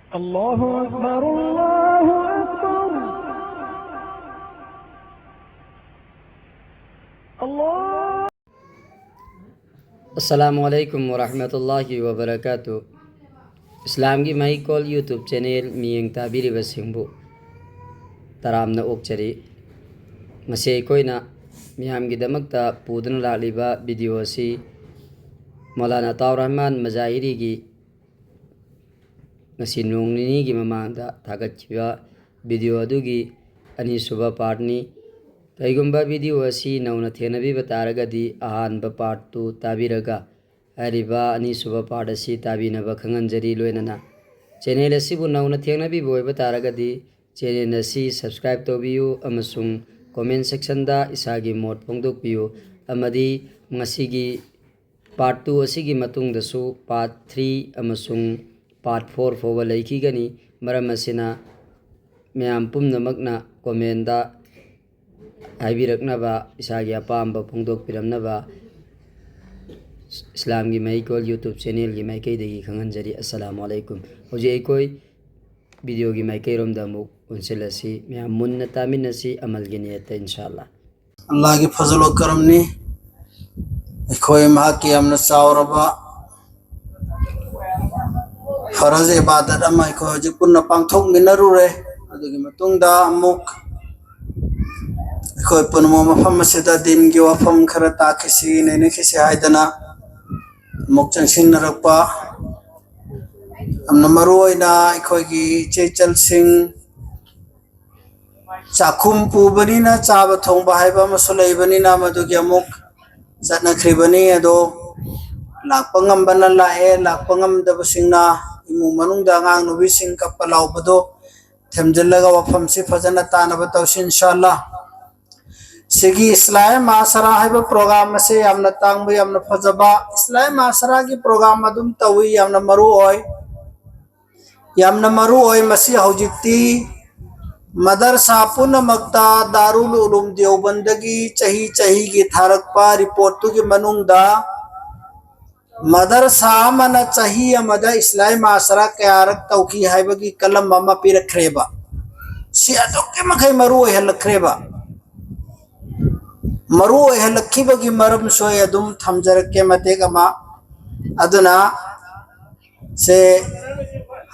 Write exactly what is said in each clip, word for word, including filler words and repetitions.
الله أكبر، الله أكبر. الله. Assalamu alaikum warahmatullahi wabarakatuh. ꯏꯁꯂꯥꯝꯒꯤ ꯃꯍꯩꯀꯣꯜ YouTube channel ꯃꯤꯠꯌꯦꯡ ꯇꯥꯕꯤꯔꯤꯕꯁꯤꯡꯕꯨ ꯇꯔꯥꯝꯅ ꯑꯣꯛꯆꯔꯤ꯫ ꯉꯁꯤ ꯑꯩꯈꯣꯏꯅ ꯃꯤꯌꯥꯝꯒꯤꯗꯃꯛꯇ ꯄꯨꯗꯨꯅ ꯂꯥꯛꯂꯤꯕ video ꯑꯁꯤ ꯃꯧꯂꯥꯅꯥ ꯑꯇꯥꯎꯔ ꯔꯍꯃꯥꯟ ꯃꯖꯥꯍꯤꯔꯤꯒꯤ ꯉꯁꯤ ꯅꯣꯡ ꯅꯤꯅꯤꯒꯤ ꯃꯃꯥꯡꯗ ꯊꯥꯒꯠꯈꯤꯕ video ꯑꯗꯨꯒꯤ ꯑꯅꯤꯁꯨꯕ partꯅꯤ꯫ ꯀꯩꯒꯨꯝꯕ video ꯑꯁꯤ ꯅꯧꯅ ꯊꯦꯡꯅꯕꯤꯕ ꯇꯥꯔꯒꯗꯤ ꯑꯍꯥꯟꯕ partꯇꯨ ꯇꯥꯕꯤꯔꯒ ꯍꯥꯏꯔꯤꯕ ꯑꯅꯤꯁꯨꯕ part ꯑꯁꯤ ꯇꯥꯕꯤꯅꯕ ꯈꯪꯍꯟꯖꯔꯤ꯫ ꯂꯣꯏꯅꯅ channel ꯑꯁꯤꯕꯨ ꯅꯧꯅ ꯊꯦꯡꯅꯕꯤꯕ ꯑꯣꯏꯕ ꯇꯥꯔꯒꯗꯤ channel ꯑꯁꯤ subscribe ꯇꯧꯕꯤꯌꯨ ꯑꯃꯁꯨꯡ comment sectionꯗ ꯏꯁꯥꯒꯤ ꯃꯣꯠ ꯐꯣꯡꯗꯣꯛꯄꯤꯌꯨ꯫ ꯑꯃꯗꯤ ꯉꯁꯤꯒꯤ part two ꯑꯁꯤꯒꯤ ꯃꯇꯨꯡꯗꯁꯨ part three ꯑꯃꯁꯨꯡ part four ꯐꯥꯎꯕ ꯂꯩꯈꯤꯒꯅꯤ꯫ ꯃꯔꯝ ꯑꯁꯤꯅ ꯃꯌꯥꯝ ꯄꯨꯝꯅꯃꯛꯅ commentꯗ ꯍꯥꯏꯕꯤꯔꯛꯅꯕ, ꯏꯁꯥꯒꯤ ꯑꯄꯥꯝꯕ ꯐꯣꯡꯗꯣꯛꯄꯤꯔꯝꯅꯕ ꯏꯁꯂꯥꯝꯒꯤ ꯃꯍꯩꯀꯣꯜ YouTube channelꯒꯤ ꯃꯥꯏꯀꯩꯗꯒꯤ ꯈꯪꯍꯟꯖꯔꯤ꯫ ꯑꯁꯂꯥꯃꯨ ꯑꯂꯩꯀꯨꯝ꯫ ꯍꯧꯖꯤꯛ ꯑꯩꯈꯣꯏ videoꯒꯤ ꯃꯥꯏꯀꯩꯔꯣꯝꯗ ꯑꯃꯨꯛ ꯑꯣꯟꯁꯤꯜꯂꯁꯤ꯫ ꯃꯌꯥꯝ ꯃꯨꯟꯅ ꯇꯥꯃꯤꯟꯅꯁꯤ ꯑꯃꯜꯒꯤ ꯅꯤꯌꯠꯇ, ꯏꯟꯁꯥ ꯑꯜꯂꯥ꯫ ꯑꯜꯂꯥꯍꯒꯤ ꯐꯖꯜ ꯀꯔꯝꯅꯤ꯫ ꯑꯩꯈꯣꯏ ꯃꯍꯥꯛꯀꯤ ꯌꯥꯝꯅ ꯆꯥꯎꯔꯕ ꯐꯔꯖ ꯏꯕꯥꯗꯠ ꯑꯃ ꯑꯩꯈꯣꯏ ꯍꯧꯖꯤꯛ ꯄꯨꯟꯅ ꯄꯥꯡꯊꯣꯛꯃꯤꯟꯅꯔꯨꯔꯦ꯫ ꯑꯗꯨꯒꯤ ꯃꯇꯨꯡꯗ ꯑꯃꯨꯛ ꯑꯩꯈꯣꯏ ꯄꯨꯝꯅꯃꯛ ꯃꯐꯝ ꯑꯁꯤꯗ ꯗꯤꯟꯒꯤ ꯋꯥꯐꯝ ꯈꯔ ꯇꯥꯛꯈꯤꯁꯤ, ꯅꯩꯅꯈꯤꯁꯤ ꯍꯥꯏꯗꯅ ꯑꯃꯨꯛ ꯆꯪꯁꯤꯟꯅꯔꯛꯄ꯫ ꯌꯥꯝꯅ ꯃꯔꯨ ꯑꯣꯏꯅ ꯑꯩꯈꯣꯏꯒꯤ ꯏꯆꯦ ꯏꯆꯜꯁꯤꯡ ꯆꯥꯛꯈꯨꯝ ꯄꯨꯕꯅꯤꯅ ꯆꯥꯕ ꯊꯣꯡꯕ ꯍꯥꯏꯕ ꯑꯃꯁꯨ ꯂꯩꯕꯅꯤꯅ ꯃꯗꯨꯒꯤ ꯑꯃꯨꯛ ꯆꯠꯅꯈ꯭ꯔꯤꯕꯅꯤ꯫ ꯑꯗꯣ ꯂꯥꯛꯄ ꯉꯝꯕꯅ ꯂꯥꯛꯑꯦ, ꯂꯥꯛꯄ ꯉꯝꯗꯕꯁꯤꯡꯅ ꯏꯃꯨꯡ ꯃꯅꯨꯡꯗ ꯑꯉꯥꯡ ꯅꯨꯕꯤꯁꯤꯡ ꯀꯞꯄ ꯂꯥꯎꯕꯗꯣ ꯊꯦꯝꯖꯤꯜꯂꯒ ꯋꯥꯐꯝꯁꯤ ꯐꯖꯅ ꯇꯥꯅꯕ ꯇꯧꯁꯤ, ꯏꯟꯁꯥ ꯑꯜꯂꯥ꯫ ꯁꯤꯒꯤ ꯏꯁꯂꯥꯍꯦ ꯃꯥꯁꯔꯥ ꯍꯥꯏꯕ program ꯑꯁꯤ ꯌꯥꯝꯅ ꯇꯥꯡꯕ, ꯌꯥꯝꯅ ꯐꯖꯕ ꯏꯁꯂꯥꯍꯦ ꯃꯥꯁꯔꯥꯒꯤ program ꯑꯗꯨꯝ ꯇꯧꯏ, ꯌꯥꯝꯅ ꯃꯔꯨ ꯑꯣꯏ꯫ ꯌꯥꯝꯅ ꯃꯔꯨ ꯑꯣꯏ꯫ ꯃꯁꯤ ꯍꯧꯖꯤꯛꯇꯤ ꯃꯗꯔꯁꯥ ꯄꯨꯝꯅꯃꯛꯇ ꯗꯥꯔꯨꯜ ꯎꯂꯨꯝ ꯗꯤꯑꯣꯕꯟꯗꯒꯤ ꯆꯍꯤ ꯆꯍꯤꯒꯤ ꯊꯥꯔꯛꯄ reportꯇꯨꯒꯤ ꯃꯅꯨꯡꯗ ꯃꯗꯔꯁꯥ ꯑꯃꯅ ꯆꯍꯤ ꯑꯃꯗ ꯏꯁꯂꯥꯍꯤ ꯃꯥꯁꯔꯥ ꯀꯌꯥꯔꯛ ꯇꯧꯈꯤ ꯍꯥꯏꯕꯒꯤ ꯀꯂꯝ ꯑꯃ ꯄꯤꯔꯛꯈ꯭ꯔꯦꯕ꯫ ꯁꯤ ꯑꯗꯨꯛꯀꯤ ꯃꯈꯩ ꯃꯔꯨ ꯑꯣꯏꯍꯜꯂꯛꯈ꯭ꯔꯦꯕ꯫ ꯃꯔꯨ ꯑꯣꯏꯍꯜꯂꯛꯈꯤꯕꯒꯤ ꯃꯔꯝꯁꯨ ꯑꯩ ꯑꯗꯨꯝ ꯊꯝꯖꯔꯛꯀꯦ ꯃꯇꯦꯛ ꯑꯃ꯫ ꯑꯗꯨꯅ ꯁꯦ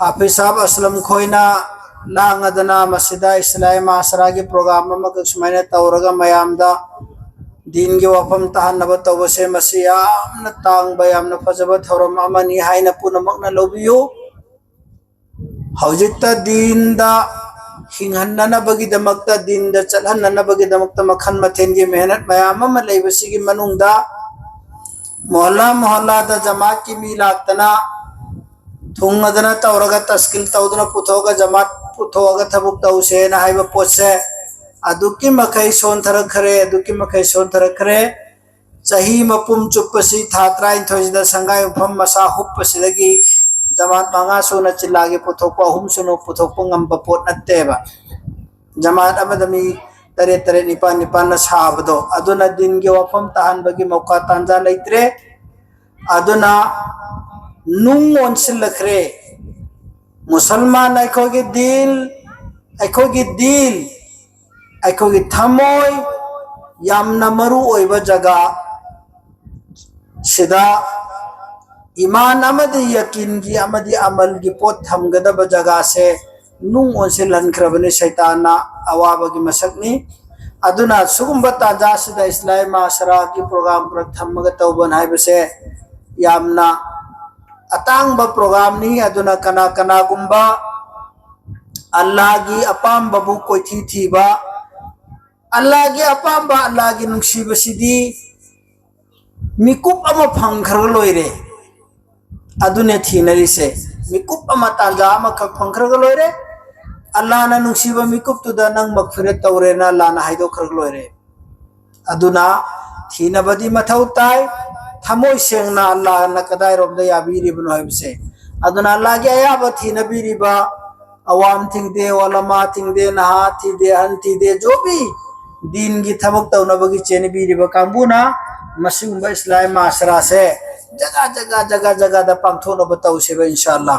ꯍꯥꯐꯤꯖ ꯁꯥꯍꯕ ꯑꯁꯂꯝ ꯈꯣꯏꯅ ꯂꯥꯡꯉꯗꯅ ꯃꯁꯤꯗ ꯏꯁꯂꯥꯍꯤ ꯃꯥꯁꯔꯥꯒꯤ ꯄ꯭ꯔꯣꯒ꯭ꯔꯥꯝ ꯑꯃꯈꯛ ꯁꯨꯃꯥꯏꯅ ꯇꯧꯔꯒ ꯃꯌꯥꯝꯗ ꯗꯤꯟꯒꯤ ꯋꯥꯐꯝ ꯇꯥꯍꯟꯅꯕ ꯇꯧꯕꯁꯦ, ꯃꯁꯤ ꯌꯥꯝꯅ ꯇꯥꯡꯕ, ꯌꯥꯝꯅ ꯐꯖꯕ ꯊꯧꯔꯝ ꯑꯃꯅꯤ ꯍꯥꯏꯅ ꯄꯨꯝꯅꯃꯛꯅ ꯂꯧꯕꯤꯌꯨ꯫ ꯍꯧꯖꯤꯛꯇ ꯗꯤꯟꯗ ꯍꯤꯡꯍꯟꯅꯅꯕꯒꯤꯗꯃꯛꯇ, ꯗꯤꯟꯗ ꯆꯠꯍꯟꯅꯅꯕꯒꯤꯗꯃꯛꯇ ꯃꯈꯜ ꯃꯊꯦꯜꯒꯤ ꯃꯦꯍꯅꯠ ꯃꯌꯥꯝ ꯑꯃ ꯂꯩꯕꯁꯤꯒꯤ ꯃꯅꯨꯡꯗ ꯃꯣꯍꯜꯂꯥ ꯃꯣꯍꯜꯂꯥꯗ ꯖꯃꯥꯠꯀꯤ ꯃꯤ ꯂꯥꯛꯇꯅ ꯊꯨꯡꯉꯗꯅ ꯇꯧꯔꯒ, ꯇꯁꯀꯤꯜ ꯇꯧꯗꯨꯅ ꯄꯨꯊꯣꯛꯑꯒ, ꯖꯃꯥꯠ ꯄꯨꯊꯣꯛꯑꯒ ꯊꯕꯛ ꯇꯧꯁꯦꯅ ꯍꯥꯏꯕ ꯄꯣꯠꯁꯦ ꯑꯗꯨꯛꯀꯤ ꯃꯈꯩ ꯁꯣꯟꯊꯔꯛꯈ꯭ꯔꯦ, ꯑꯗꯨꯛꯀꯤ ꯃꯈꯩ ꯁꯣꯟꯊꯔꯛꯈ꯭ꯔꯦ꯫ ꯆꯍꯤ ꯃꯄꯨꯝ ꯆꯨꯞꯄꯁꯤ, ꯊꯥ ꯇꯔꯥꯅꯤꯊꯣꯏꯁꯤꯗ ꯁꯪꯒꯥꯏ ꯃꯐꯝ ꯃꯁꯥ ꯍꯨꯞꯄꯁꯤꯗꯒꯤ ꯖꯃꯥꯠ ꯃꯉꯥ ꯁꯨꯅ ꯖꯤꯜꯂꯥꯒꯤ ꯄꯨꯊꯣꯛꯄ, ꯑꯍꯨꯝ ꯁꯨꯅ ꯄꯨꯊꯣꯛꯄ ꯉꯝꯕ ꯄꯣꯠ ꯅꯠꯇꯦꯕ꯫ ꯖꯃꯥꯠ ꯑꯃꯗ ꯃꯤ ꯇꯔꯦꯠ ꯇꯔꯦꯠ, ꯅꯤꯄꯥꯜ ꯅꯤꯄꯥꯜꯅ ꯁꯥꯕꯗꯣ, ꯑꯗꯨꯅ ꯗꯤꯟꯒꯤ ꯋꯥꯐꯝ ꯇꯥꯍꯟꯕꯒꯤ ꯃꯧꯀꯥ ꯇꯥꯟꯖꯥ ꯂꯩꯇ꯭ꯔꯦ꯫ ꯑꯗꯨꯅ ꯅꯨꯡ ꯑꯣꯟꯁꯤꯜꯂꯛꯈ꯭ꯔꯦ꯫ ꯃꯨꯁꯜꯃꯥꯟ ꯑꯩꯈꯣꯏꯒꯤ ꯗꯤꯜ, ꯑꯩꯈꯣꯏꯒꯤ ꯗꯤꯜ, ꯑꯩꯈꯣꯏꯒꯤ ꯊꯃꯣꯏ, ꯌꯥꯝꯅ ꯃꯔꯨ ꯑꯣꯏꯕ ꯖꯒꯥ ꯁꯤꯗ ꯏꯃꯥꯟ ꯑꯃꯗꯤ ꯌꯀꯤꯟꯒꯤ ꯑꯃꯗꯤ ꯑꯃꯜꯒꯤ ꯄꯣꯠ ꯊꯝꯒꯗꯕ ꯖꯒꯥꯁꯦ ꯅꯨꯡ ꯑꯣꯟꯁꯤꯜꯍꯟꯈ꯭ꯔꯕꯅꯤ ꯁꯩꯇꯥꯟꯅ꯫ ꯑꯋꯥꯕꯒꯤ ꯃꯁꯛꯅꯤ꯫ ꯑꯗꯨꯅ ꯁꯤꯒꯨꯝꯕ ꯇꯥꯟꯖꯥꯁꯤꯗ ꯏꯁꯂꯥꯍꯤ ꯃꯥꯁꯔꯥꯒꯤ ꯄ꯭ꯔꯣꯒ꯭ꯔꯥꯝ ꯈꯔ ꯊꯝꯃꯒ ꯇꯧꯕꯅ ꯍꯥꯏꯕꯁꯦ ꯌꯥꯝꯅ ꯑꯇꯥꯡꯕ ꯄ꯭ꯔꯣꯒ꯭ꯔꯥꯝꯅꯤ꯫ ꯑꯗꯨꯅ ꯀꯅꯥ ꯀꯅꯥꯒꯨꯝꯕ ꯑꯜꯂꯥꯒꯤ ꯑꯄꯥꯝꯕꯕꯨ ꯀꯣꯏꯊꯤ ꯊꯤꯕ, ꯑꯜꯂꯥꯒꯤ ꯑꯄꯥꯝꯕ, ꯑꯜꯂꯥꯒꯤ ꯅꯨꯡꯁꯤꯕꯁꯤꯗꯤ ꯃꯤꯀꯨꯞ ꯑꯃ ꯐꯪꯈ꯭ꯔꯒ ꯂꯣꯏꯔꯦ꯫ ꯑꯗꯨꯅꯦ ꯊꯤꯅꯔꯤꯁꯦ꯫ ꯃꯤꯀꯨꯞ ꯑꯃ, ꯇꯥꯟꯖꯥ ꯑꯃꯈꯛ ꯐꯪꯈ꯭ꯔꯒ ꯂꯣꯏꯔꯦ꯫ ꯑꯜꯂꯥꯅ ꯅꯨꯡꯁꯤꯕ ꯃꯤꯀꯨꯞꯇꯨꯗ ꯅꯪ ꯃꯒꯐꯤꯔꯠ ꯇꯧꯔꯦꯅ ꯑꯜꯂꯥꯅ ꯍꯥꯏꯗꯣꯛꯈ꯭ꯔꯒ ꯂꯣꯏꯔꯦ꯫ ꯑꯗꯨꯅ ꯊꯤꯅꯕꯗꯤ ꯃꯊꯧ ꯇꯥꯏ, ꯊꯃꯣꯏ ꯁꯦꯡꯅ ꯑꯜꯂꯥꯅ ꯀꯗꯥꯏꯔꯣꯝꯗ ꯌꯥꯕꯤꯔꯤꯕꯅꯣ ꯍꯥꯏꯕꯁꯦ꯫ ꯑꯗꯨꯅ ꯑꯜꯂꯥꯒꯤ ꯑꯌꯥꯕ ꯊꯤꯅꯕꯤꯔꯤꯕ ꯑꯋꯥꯝ ꯊꯤꯡꯗꯦ, ꯑꯣꯂꯃꯥ ꯊꯤꯡꯗꯦ, ꯅꯍꯥ ꯊꯤꯗꯦ, ꯑꯍꯟ ꯊꯤꯗꯦ, ꯖꯣꯕꯤ ꯗꯤꯟꯒꯤ ꯊꯕꯛ ꯇꯧꯅꯕꯒꯤ ꯆꯦꯟꯕꯤꯔꯤꯕ ꯀꯥꯡꯕꯨꯅ ꯃꯁꯤꯒꯨꯝꯕ ꯏꯁꯂꯥꯍꯤ ꯃꯥꯁꯔꯥꯁꯦ ꯖꯒꯥ ꯖꯒꯥ ꯖꯒꯥ ꯖꯒꯥꯗ ꯄꯥꯡꯊꯣꯛꯅꯕ ꯇꯧꯁꯦꯕ, ꯏꯟꯁꯥ ꯑꯜꯂꯥ꯫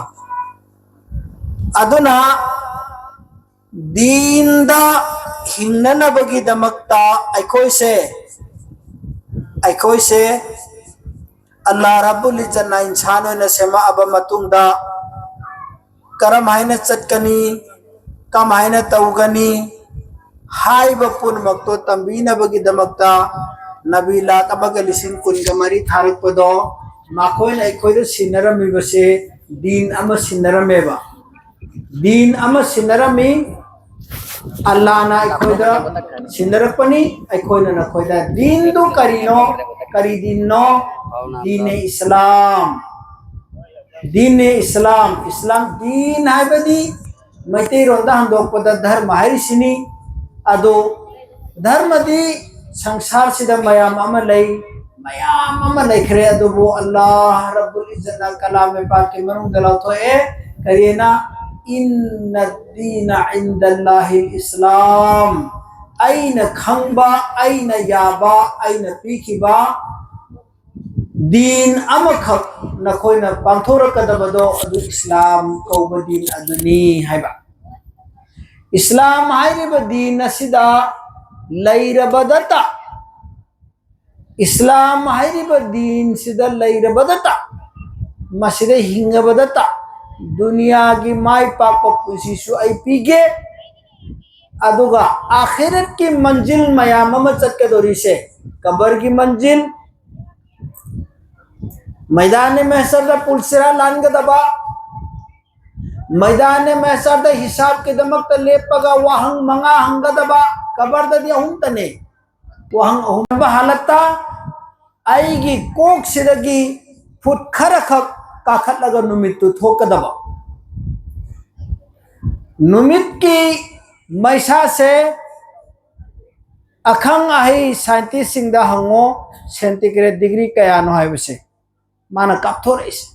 ꯑꯗꯨꯅ ꯗꯤꯟꯗ ꯍꯤꯡꯅꯅꯕꯒꯤꯗꯃꯛꯇ ꯑꯩꯈꯣꯏꯁꯦ ꯑꯩꯈꯣꯏꯁꯦ ꯑꯜꯂꯥ ꯔꯕꯨꯜ ꯏꯖꯠꯅ ꯏꯟꯁꯥꯟ ꯑꯣꯏꯅ ꯁꯦꯝꯃꯛꯑꯕ ꯃꯇꯨꯡꯗ ꯀꯔꯝ ꯍꯥꯏꯅ ꯆꯠꯀꯅꯤ, ꯀꯃꯥꯏꯅ ꯇꯧꯒꯅꯤ ꯍꯥꯏꯕ ꯄꯨꯝꯅꯃꯛꯇꯣ ꯇꯝꯕꯤꯅꯕꯒꯤꯗꯃꯛꯇ ꯅꯕꯤ ꯂꯥꯛ ꯑꯃꯒ ꯂꯤꯁꯤꯡ ꯀꯨꯟꯒ ꯃꯔꯤ ꯊꯥꯔꯛꯄꯗꯣ, ꯃꯈꯣꯏꯅ ꯑꯩꯈꯣꯏꯗ ꯁꯤꯟꯅꯔꯝꯃꯤꯕꯁꯦ ꯗꯤꯟ ꯑꯃ ꯁꯤꯟꯅꯔꯝꯃꯦꯕ꯫ ꯗꯤꯟ ꯑꯃ ꯁꯤꯟꯅꯔꯝꯃꯤ꯫ ꯑꯜꯂꯥꯅ ꯑꯩꯈꯣꯏꯗ ꯁꯤꯟꯅꯔꯛꯄꯅꯤ, ꯑꯩꯈꯣꯏꯅ ꯅꯈꯣꯏꯗ꯫ ꯗꯤꯟꯗꯨ ꯀꯔꯤꯅꯣ? ꯀꯔꯤ ꯗꯤꯟꯅꯣ? ꯗꯤꯟ ꯏꯁꯂꯥꯝ꯫ ꯗꯤꯟ ꯏꯁꯂꯥꯝ꯫ ꯏꯁꯂꯥꯝ ꯗꯤꯟ ꯍꯥꯏꯕꯗꯤ ꯃꯩꯇꯩꯔꯣꯟꯗ ꯍꯟꯗꯣꯛꯄꯗ ꯙꯔꯃ ꯍꯥꯏꯔꯤꯁꯤꯅꯤ꯫ ꯑꯗꯣ ꯙꯔꯃꯗꯤ ꯁꯪꯁꯥꯔꯁꯤꯗ ꯃꯌꯥꯝ ꯑꯃ ꯂꯩ, ꯃꯌꯥꯝ ꯑꯃ ꯂꯩꯈ꯭ꯔꯦ, ꯑꯗꯨꯕꯨ ꯑꯜꯂꯥꯍ ꯔꯕꯨꯜ ꯏꯖꯠꯅ ꯀꯂꯥꯝ ꯄꯥꯛꯀꯤ ꯃꯅꯨꯡꯗ ꯂꯧꯊꯣꯛꯑꯦ꯫ ꯀꯔꯤꯅ? "ꯏꯟꯅ ꯗꯤꯅ ꯏꯟꯗꯜꯂꯥꯍꯤꯜ ꯏꯁꯂꯥꯝ"꯫ ꯑꯩꯅ ꯈꯪꯕ, ꯑꯩꯅ ꯌꯥꯕ, ꯑꯩꯅ ꯄꯤꯈꯤꯕ ꯗꯤꯟ ꯑꯃꯈꯛ ꯅꯈꯣꯏꯅ ꯄꯥꯡꯊꯣꯔꯛꯀꯗꯕꯗꯣ ꯑꯗꯨ ꯏꯁꯂꯥꯝ ꯀꯧꯕ ꯗꯤꯟ ꯑꯗꯨꯅꯤ ꯍꯥꯏꯕ꯫ ꯏꯁꯂꯥꯝ ꯍꯥꯏꯔꯤꯕ ꯗꯤꯟ ꯑꯁꯤꯗ ꯂꯩꯔꯕꯗꯇ, ꯏꯁꯂꯥꯝ ꯍꯥꯏꯔꯤꯕ ꯗꯤꯟꯁꯤꯗ ꯂꯩꯔꯕꯗꯇ, ꯃꯁꯤꯗ ꯍꯤꯡꯉꯕꯗꯇ ꯗꯨꯅꯤꯌꯥꯒꯤ ꯃꯥꯏ ꯄꯥꯛꯄ ꯄꯨꯟꯁꯤꯁꯨ ꯑꯩ ꯄꯤꯒꯦ, ꯑꯗꯨꯒ ꯑꯥꯈꯤꯔꯠꯀꯤ ꯃꯟꯖꯤꯜ ꯃꯌꯥꯝ ꯑꯃ ꯆꯠꯀꯗꯧꯔꯤꯁꯦ, ꯀꯕꯔꯒꯤ ꯃꯟꯖꯤꯜ, ꯃꯩꯗꯥꯅꯦ ꯃꯍꯁꯔꯗ ꯄꯨꯜꯁꯤꯔꯥ ꯂꯥꯟꯒꯗꯕ, ꯃꯩꯗꯥꯅꯦ ꯃꯍꯁꯔꯗ ꯍꯤꯁꯥꯕꯀꯤꯗꯃꯛꯇ ꯂꯦꯞꯄꯒ ꯋꯥꯍꯪ ꯃꯉꯥ ꯍꯪꯒꯗꯕ, ꯀꯕꯔꯗꯗꯤ ꯑꯍꯨꯝꯇꯅꯦ꯫ ꯋꯥꯍꯪ ꯑꯍꯨꯝ ꯍꯥꯂꯠꯇ ꯑꯩꯒꯤ ꯀꯣꯛꯁꯤꯗꯒꯤ ꯐꯨꯠ ꯈꯔꯈꯛ ꯀꯥꯈꯠꯂꯒ ꯅꯨꯃꯤꯠꯇꯨ ꯊꯣꯛꯀꯗꯕ꯫ ꯅꯨꯃꯤꯠꯀꯤ ꯃꯩꯁꯥꯁꯦ ꯑꯈꯪ ꯑꯍꯩ ꯁꯥꯏꯟꯇꯤꯁꯁꯤꯡꯗ ꯍꯪꯉꯣ, ꯁꯦꯟꯇꯤꯒ꯭ꯔꯦꯗ ꯗꯤꯒ꯭ꯔꯤ ꯀꯌꯥꯅꯣ ꯍꯥꯏꯕꯁꯦ꯫ ꯃꯥꯅ ꯀꯥꯞꯊꯣꯔꯛꯏꯁꯦ꯫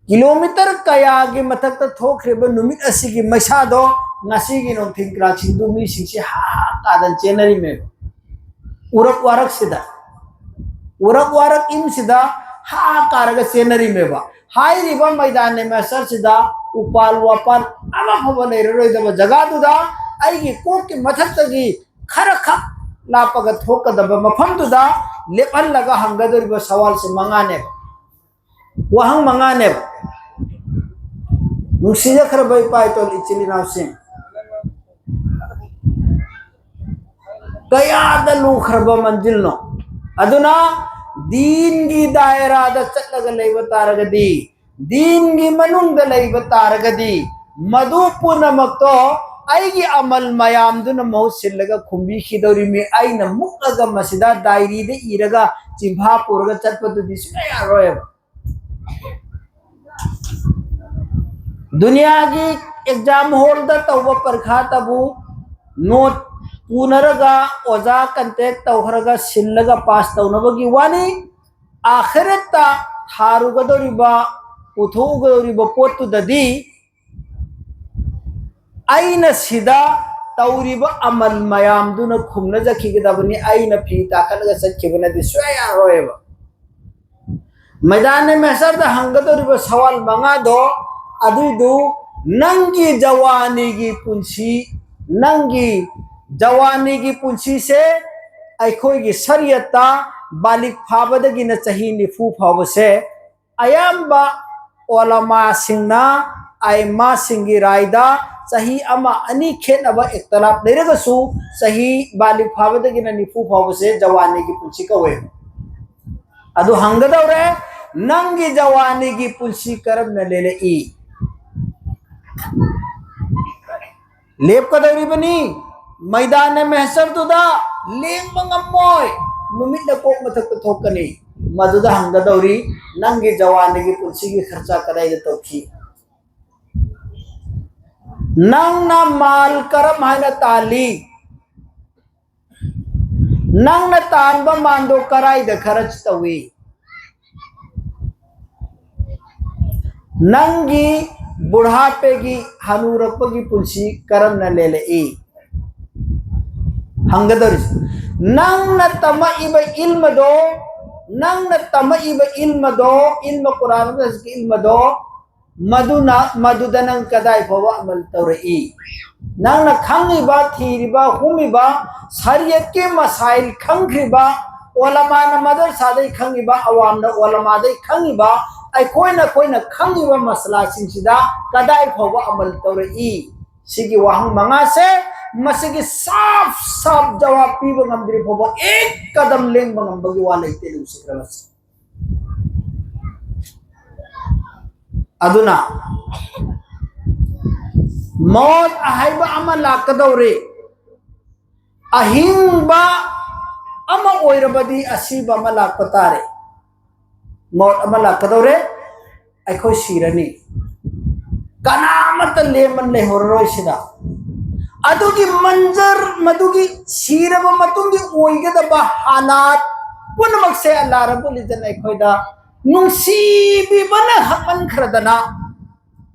ꯀꯤꯂꯣꯃꯤꯇꯔ ꯀꯌꯥꯒꯤ ꯃꯊꯛꯇ ꯊꯣꯛꯈ꯭ꯔꯤꯕ ꯅꯨꯃꯤꯠ ꯑꯁꯤꯒꯤ ꯃꯩꯁꯥꯗꯣ ꯉꯁꯤꯒꯤ ꯅꯨꯡꯊꯤꯜ ꯀꯂꯥꯁꯤꯡꯗꯨ ꯃꯤꯁꯤꯡꯁꯤ ꯍꯥ ꯍꯥ ꯀꯥꯗꯅ ꯆꯦꯟꯅꯔꯤꯃꯦꯕ꯫ ꯎꯔꯛ ꯋꯥꯔꯛꯁꯤꯗ, ꯎꯔꯛ ꯋꯥꯔꯛ ꯏꯟꯁꯤꯗ ꯍꯥ ꯀꯥꯔꯒ ꯆꯦꯟꯅꯔꯤꯃꯦꯕ꯫ ꯍꯥꯏꯔꯤꯕ ꯃꯩꯗꯥꯟ ꯃꯦꯁꯔꯁꯤꯗ ꯎꯄꯥꯜ ꯋꯥꯄꯥꯜ ꯑꯃꯐꯥꯎꯕ ꯂꯩꯔꯔꯣꯏꯗꯕ ꯖꯒꯥꯗꯨꯗ ꯑꯩꯒꯤ ꯀꯣꯛꯀꯤ ꯃꯊꯛꯇꯒꯤ ꯈꯔ ꯈꯛ ꯂꯥꯞꯄꯒ ꯊꯣꯛꯀꯗꯕ ꯃꯐꯝꯗꯨꯗ ꯂꯦꯞꯍꯜꯂꯒ ꯍꯪꯒꯗꯧꯔꯤꯕ ꯁꯋꯥꯜꯁꯦ ꯃꯉꯥꯅꯦꯕ, ꯋꯥꯍꯪ ꯃꯉꯥꯅꯦꯕ꯫ ꯅꯨꯡꯁꯤꯖꯈ꯭ꯔꯕ ꯏꯄꯥ ꯏꯇꯣꯜ ꯏꯆꯤꯜ ꯏꯅꯥꯎꯁꯤꯡ, ꯀꯌꯥꯗ ꯂꯨꯈ꯭ꯔꯕ ꯃꯟꯖꯤꯜꯅꯣ꯫ ꯑꯗꯨꯅ ꯗꯤꯟꯒꯤ ꯗꯥꯏꯔꯥꯗ ꯆꯠꯂꯒ ꯂꯩꯕ ꯇꯥꯔꯒꯗꯤ, ꯗꯤꯟꯒꯤ ꯃꯅꯨꯡꯗ ꯂꯩꯕ ꯇꯥꯔꯒꯗꯤ, ꯃꯗꯨ ꯄꯨꯝꯅꯃꯛꯇꯣ ꯑꯩꯒꯤ ꯑꯃꯜ ꯃꯌꯥꯝꯗꯨꯅ ꯃꯍꯨꯠ ꯁꯤꯜꯂꯒ ꯈꯨꯝꯕꯤꯈꯤꯗꯧꯔꯤꯃꯤ꯫ ꯑꯩꯅ ꯃꯨꯛꯂꯒ ꯃꯁꯤꯗ ꯗꯥꯏꯔꯤꯗ ꯏꯔꯒ ꯆꯤꯟꯐꯥ ꯄꯨꯔꯒ ꯆꯠꯄꯗꯨꯗꯤ ꯁꯨꯡꯌꯥ ꯌꯥꯔꯣꯏꯕ꯫ ꯗꯨꯅꯤꯌꯥꯒꯤ ꯑꯦꯛꯖꯥꯝ ꯍꯣꯜꯗ ꯇꯧꯕ ꯄꯔꯤꯈꯥꯇꯕꯨ ꯅꯣꯠ ꯄꯨꯅꯔꯒ ꯑꯣꯖꯥ ꯀꯟꯇꯦꯛ ꯇꯧꯈ꯭ꯔꯒ ꯁꯤꯜꯂꯒ ꯄꯥꯁ ꯇꯧꯅꯕꯒꯤ ꯋꯥꯅꯤ꯫ ꯑꯥꯈꯤꯔꯠꯇ ꯊꯥꯔꯨꯒꯗꯧꯔꯤꯕ, ꯄꯨꯊꯣꯛꯎꯒꯗꯧꯔꯤꯕ ꯄꯣꯠꯇꯨꯗꯗꯤ ꯑꯩꯅ ꯁꯤꯗ ꯇꯧꯔꯤꯕ ꯑꯃꯜ ꯃꯌꯥꯝꯗꯨꯅ ꯈꯨꯝꯅꯖꯈꯤꯒꯗꯕꯅꯤ꯫ ꯑꯩꯅ ꯐꯤ ꯇꯥꯈꯠꯂꯒ ꯆꯠꯈꯤꯕꯅꯗꯤ ꯁꯨꯡꯌꯥ ꯌꯥꯔꯣꯏꯕ꯫ ꯃꯩꯗꯥꯟ ꯃꯦꯁꯔꯗ ꯍꯪꯒꯗꯧꯔꯤꯕ ꯁꯋꯥꯜ ꯃꯉꯥꯗꯣ, ꯑꯗꯨꯏꯗꯨ ꯅꯪꯒꯤ ꯖꯋꯥꯅꯤꯒꯤ ꯄꯨꯟꯁꯤ, ꯅꯪꯒꯤ ꯖꯋꯥꯅꯤꯒꯤ ꯄꯨꯟꯁꯤꯁꯦ ꯑꯩꯈꯣꯏꯒꯤ ꯁꯔꯤꯌꯠꯇ ꯕꯥꯂꯤꯛ ꯐꯥꯕꯗꯒꯤꯅ ꯆꯍꯤ ꯅꯤꯐꯨ ꯐꯥꯎꯕꯁꯦ ꯑꯌꯥꯝꯕ ꯑꯣꯂꯃꯥꯁꯤꯡꯅ, ꯑꯥꯏꯃꯥꯁꯤꯡꯒꯤ ꯔꯥꯏꯗ ꯆꯍꯤ ꯑꯃ ꯑꯅꯤ ꯈꯦꯠꯅꯕ ꯏꯈꯇꯤꯂꯥꯞ ꯂꯩꯔꯒꯁꯨ ꯆꯍꯤ ꯕꯥꯂꯤꯛ ꯐꯥꯕꯗꯒꯤꯅ ꯅꯤꯐꯨ ꯐꯥꯎꯕꯁꯦ ꯖꯋꯥꯅꯤꯒꯤ ꯄꯨꯟꯁꯤ ꯀꯧꯋꯦ꯫ ꯑꯗꯨ ꯍꯪꯒꯗꯧꯔꯦ, ꯅꯪꯒꯤ ꯖꯋꯥꯅꯤꯒꯤ ꯄꯨꯟꯁꯤ ꯀꯔꯝꯅ ꯂꯦꯜꯂꯛꯏ? ꯂꯦꯞꯀꯗꯧꯔꯤꯕꯅꯤ꯫ ꯃꯩꯗꯥꯟ ꯃꯦꯍꯁꯔꯗꯨꯗ ꯂꯦꯡꯕ ꯉꯝꯃꯣꯏ꯫ ꯅꯨꯃꯤꯠꯅ ꯀꯣꯛ ꯃꯊꯛꯇ ꯊꯣꯛꯀꯅꯤ꯫ ꯃꯗꯨꯗ ꯍꯪꯒꯗꯧꯔꯤ, ꯅꯪꯒꯤ ꯖꯋꯥꯅꯤꯒꯤ ꯄꯨꯟꯁꯤꯒꯤ ꯈꯔꯆꯥ ꯀꯗꯥꯏꯗ ꯇꯧꯈꯤ? ꯅꯪꯅ ꯃꯥꯜ ꯀꯔꯝ ꯍꯥꯏꯅ ꯇꯥꯜꯂꯤ? ꯅꯪꯅ ꯇꯥꯟꯕ ꯃꯥꯟꯗꯣ ꯀꯔꯥꯏꯗ ꯈꯔꯆ ꯇꯧꯏ? ꯅꯪꯒꯤ ꯕꯨꯔꯍꯥꯄꯦꯒꯤ, ꯍꯅꯨꯔꯛꯄꯒꯤ ꯄꯨꯟꯁꯤ ꯀꯔꯝꯅ ꯂꯦꯜꯂꯛꯏ? ꯍꯪꯒꯗꯧꯔꯤꯁꯤ, ꯅꯪꯅ ꯇꯝꯃꯛꯏꯕ ꯏꯜꯃꯗꯣ ꯅꯪꯅ ꯇꯝꯃꯛꯏꯕ ꯏꯜꯃꯗꯣ, ꯏꯜꯃ ꯀꯨꯔꯥꯟ ꯍꯥꯗꯤꯁꯀꯤ ꯏꯜꯃꯗꯣ, ꯃꯗꯨꯅ, ꯃꯗꯨꯗ ꯅꯪ ꯀꯗꯥꯏ ꯐꯥꯎꯕ ꯑꯃꯜ ꯇꯧꯔꯛꯏ? ꯅꯪꯅ ꯈꯪꯉꯤꯕ, ꯊꯤꯔꯤꯕ, ꯍꯨꯝꯃꯤꯕ, ꯁꯔꯤꯌꯠꯀꯤ ꯃꯁꯥꯏꯜ ꯈꯪꯈ꯭ꯔꯤꯕ, ꯑꯣꯂꯃꯥꯅ ꯃꯗꯔꯁꯥꯗꯩ ꯈꯪꯉꯤꯕ, ꯑꯋꯥꯝꯅ ꯑꯣꯂꯃꯥꯗꯩ ꯈꯪꯉꯤꯕ, ꯑꯩꯈꯣꯏꯅ, ꯑꯩꯈꯣꯏꯅ ꯈꯪꯉꯤꯕ ꯃꯁꯂꯥꯁꯤꯡꯁꯤꯗ ꯀꯗꯥꯏ ꯐꯥꯎꯕ ꯑꯃꯜ ꯇꯧꯔꯛꯏ? ꯁꯤꯒꯤ ꯋꯥꯍꯪ ꯃꯉꯥꯁꯦ, ꯃꯁꯤꯒꯤ ꯁꯥꯐ ꯁꯥꯐ ꯖꯋꯥꯕ ꯄꯤꯕ ꯉꯝꯗ꯭ꯔꯤ ꯐꯥꯎꯕ ꯑꯦꯛ ꯀꯗꯝ ꯂꯦꯡꯕ ꯉꯝꯕꯒꯤ ꯋꯥ ꯂꯩꯇꯦ, ꯂꯨꯁꯤꯈ꯭ꯔꯕꯁꯦ꯫ ꯑꯗꯨꯅ ꯃꯣꯠ ꯑꯍꯩꯕ ꯑꯃ ꯂꯥꯛꯀꯗꯧꯔꯤ꯫ ꯑꯍꯤꯡꯕ ꯑꯃ ꯑꯣꯏꯔꯕꯗꯤ ꯑꯁꯤꯕ ꯑꯃ ꯂꯥꯛꯄ ꯇꯥꯔꯦ꯫ ꯃꯣꯠ ꯑꯃ ꯂꯥꯛꯀꯗꯧꯔꯦ, ꯑꯩꯈꯣꯏ ꯁꯤꯔꯅꯤ꯫ ꯀꯅꯥ ꯑꯃꯠꯇ ꯂꯦꯝꯕ ꯂꯩꯍꯧꯔꯔꯣꯏ ꯁꯤꯗ꯫ ꯑꯗꯨꯒꯤ ꯃꯟꯖꯔ, ꯃꯗꯨꯒꯤ ꯁꯤꯔꯕ ꯃꯇꯨꯡꯒꯤ ꯑꯣꯏꯒꯗꯕ ꯍꯥꯂꯥꯠ ꯄꯨꯝꯅꯃꯛꯁꯦ ꯑꯜꯂꯥꯍ ꯔꯕꯨꯜ ꯏꯖꯠꯅ ꯑꯩꯈꯣꯏꯗ ꯅꯨꯡꯁꯤꯕꯤꯕꯅ ꯍꯛꯃꯟꯈ꯭ꯔꯗꯅ